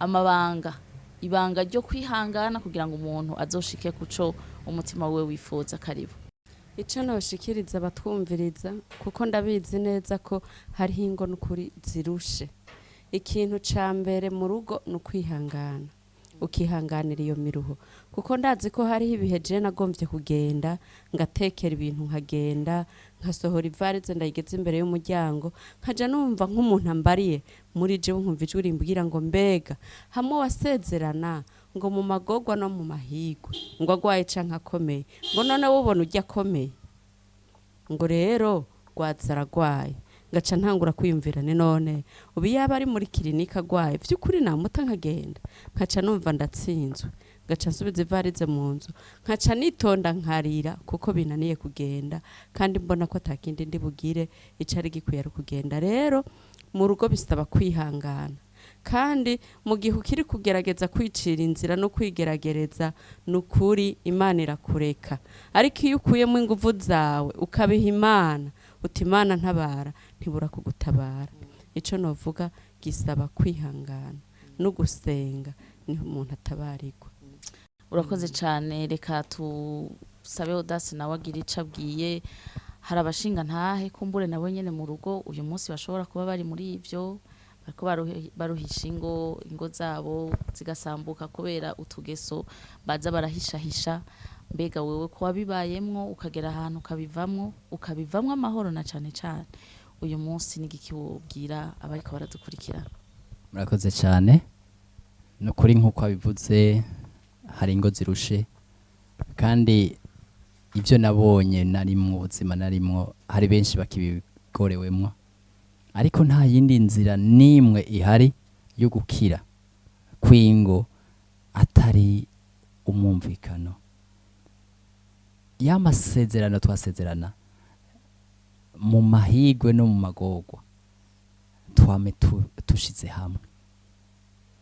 amabanga, ibanga ryo kwihangana kugira ngo umuntu azoshike kuco umutima wiwe wifuza. Karibu. Icyo noshikiriza abatwumviriza, kuko ndabizi neza ko hariho ingo n'ukuri zirushe, ikintu ca mbere mu rugo ni ukwihangana, ukihanganira iyo miruho, kuko ndazi ko hariho ibihe je nagombye kugenda, ngatekera ibintu, nkagenda, nkasohora ivarize, ndayigeze imbere y'umuryango, nkaja numva nk'umuntu ambariye muri jewe, nkumva ijwi rimbwira ngo mbega hamwe wasezerana ngo mu magorwa no mu mahigwe, ngo agwaye canke akomeye, ngo none wubona ujya akomeye, ngo rero rwaza aragwaye, ngaca ntangura kwiyumvira ni none ubu yaba ari muri clinique agwaye, vy'ukuri namuta nkagenda? Nkaca numva ndatsinzwe, ngaca nsubiza ivarize mu nzu, nkaca nitonda nkarira kuko binaniye kugenda, kandi mbona ko atakindi ndi bugire, icari gikwiye ari ukugenda. Rero mu rugo bisaba kwihangana, kandi mu gihe ukiri kugerageza kwicira inzira no kwigerageza, ni ukuri Imana irakureka. Ariko iyo ukuyemo ingufu zawe ukabiha Imana, uti Imana ntabara, ntibura kugutabara. Icyo novuga, gisaba kwihangana no gusenga, niho umuntu atabarirwa. Urakoze cyane. Reka tusabe Odasi nawe agira ico abwiye. Hari abashinga ntahe kumbure nabo nyene mu rugo uyu munsi bashobora kuba bari muri ivyo, bariko baruhisha ingo zabo zigasambuka kubera utugeso baza barahishahisha. Mbega wewe ko wabibayemwo, ukagera ahantu ukabivamwo amahoro, na cane cane uyu munsi n'igiki wobwira abariko baradukurikirana? Murakoze cyane. Ni ukuri nk'uko wabivuze, hari ingo zirushe, kandi ibyo nabonye narimwo, ubuzima narimwo, hari benshi bakibigorewemwo, ariko nta yindi nzira n'imwe ihari yo gukira kw'ingo atari umwumvikano y'amasezerano twasezerana mu mahigwe no mu magorwa, twame tushize hamwe,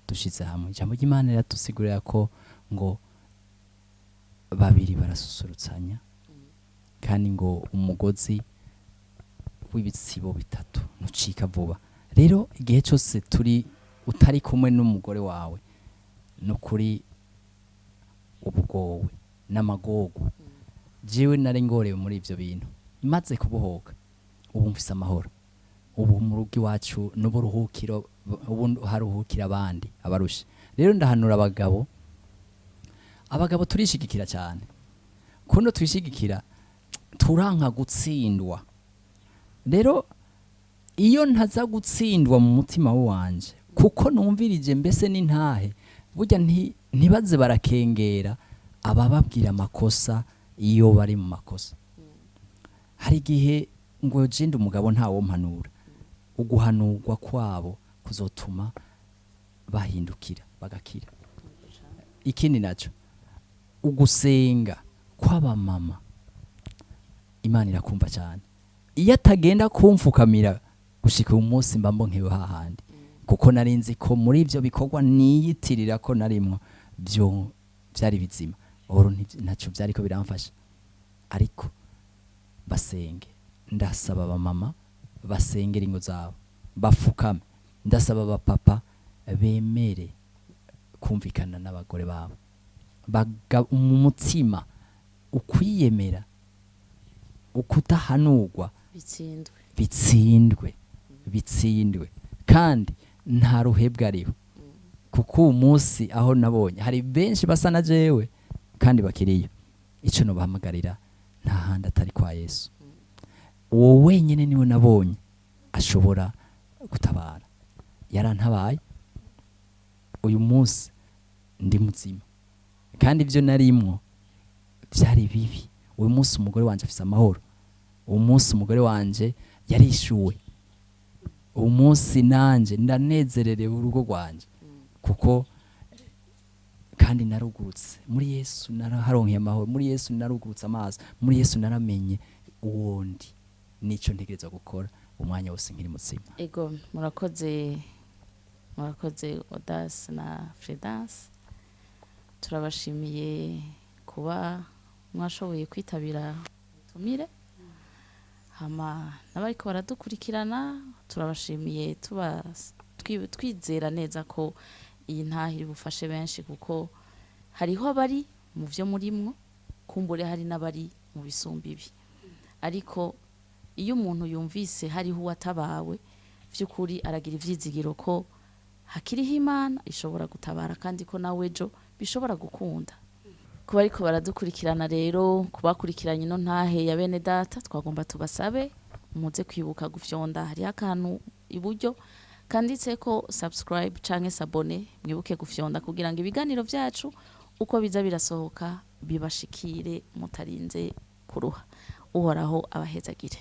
dushize hamwe. Ijambo ry'Imana riradusigurira ko ngo babiri barasusurutsanya, kandi ngo umugozi w'ibitsibo bitatu ntucika vuba. Rero igihe cyose turi utari kumwe n'umugore wawe, ni ukuri ubugowe n'amagogo. Jewe nari ngorewe muri ivyo bintu, maze kubohoka ubu mfise amahoro. Ubu mu rugo iwacu n'uburuhukiro, ubu haruhukira abandi abarushe. Rero ndahanura abagabo, abagabo turishigikira cyane, kuno twishigikira turanka gutsindwa. Rero Iyo ntaza gutsindwa mu mutima wanje, kuko numvirije mbese n'intahe, burya ntibaze barakengera abababwira amakosa iyo bari mu makosa. Hari igihe ngo jenda umugabo ntawompanura, uguhanurwa kwabo kuzotuma bahindukira bagakira. Ikindi nacyo, ugusenga kw'abamama Imana irakumva cyane. Iyo atagenda kumfukamira gushika uyu munsi mba mbonkewe hahandi, kuko nari nzi ko muri ibyo bikorwa niyitirira ko narimwo byo byari bizima, oro ntacyo byari ko biramfasha. Ariko basenge, ndasaba abamama basengera ingo zabo bafukame, ndasaba abapapa bemere kumvikana n'abagore babo, mu mutima ukwiyemera, ukudahanurwa bitsindwe, bitsindwe, bitsindwe. Kandi nta ruhebwa ariho, kuko uwo munsi aho nabonye hari benshi basa na jewe kandi bakiriyo. Icyo nobahamagarira nta handi atari kwa Yesu. Uwo wenyine niwe nabonye ashobora gutabara. Yarantabaye, uyu munsi ndi muzima, kandi ibyo narimwo byari bibi. Uyu munsi umugore wanje afise amahoro, uyu munsi umugore wanje yarishuwe, uyu munsi nanje ndanezererewe urugo rwanje, kuko kandi narugurutse muri Yesu, naraharonkeye amahoro muri Yesu, narugurutse amaso muri Yesu, naramenye uwo ndi nico ntegerezwa gukora umwanya wose nkiri muzima. Ego, murakoze, murakoze Audace na Fredance, turabashimiye kuba mwashoboye kwitabira ubutumire. Hama n'abariko baradukurikirana turabashimiye, twizera neza ko iyi ntahe iri bufashe benshi, kuko hariho abari mu vyo murimwo, kumbure hari n'abari mu bisumba ibi. Ariko iyo umuntu yumvise hariho uwatabawe, vy'ukuri aragira ivyizigiro ko hakiriho Imana ishobora gutabara, kandi ko nawe ejo bishobora gukunda. Kuba ariko baradukurikirana rero, kubakurikiranye ino ntahe ya bene data, twagomba tubasabe muze kwibuka gufyonda hariho akantu iburyo kanditse ko subscribe canke s'abonner, mwibuke gufyonda kugira ngo ibiganiro vyacu uko biza birasohoka bibashikire mutarinze kuruha. Uhoraho abahezagire.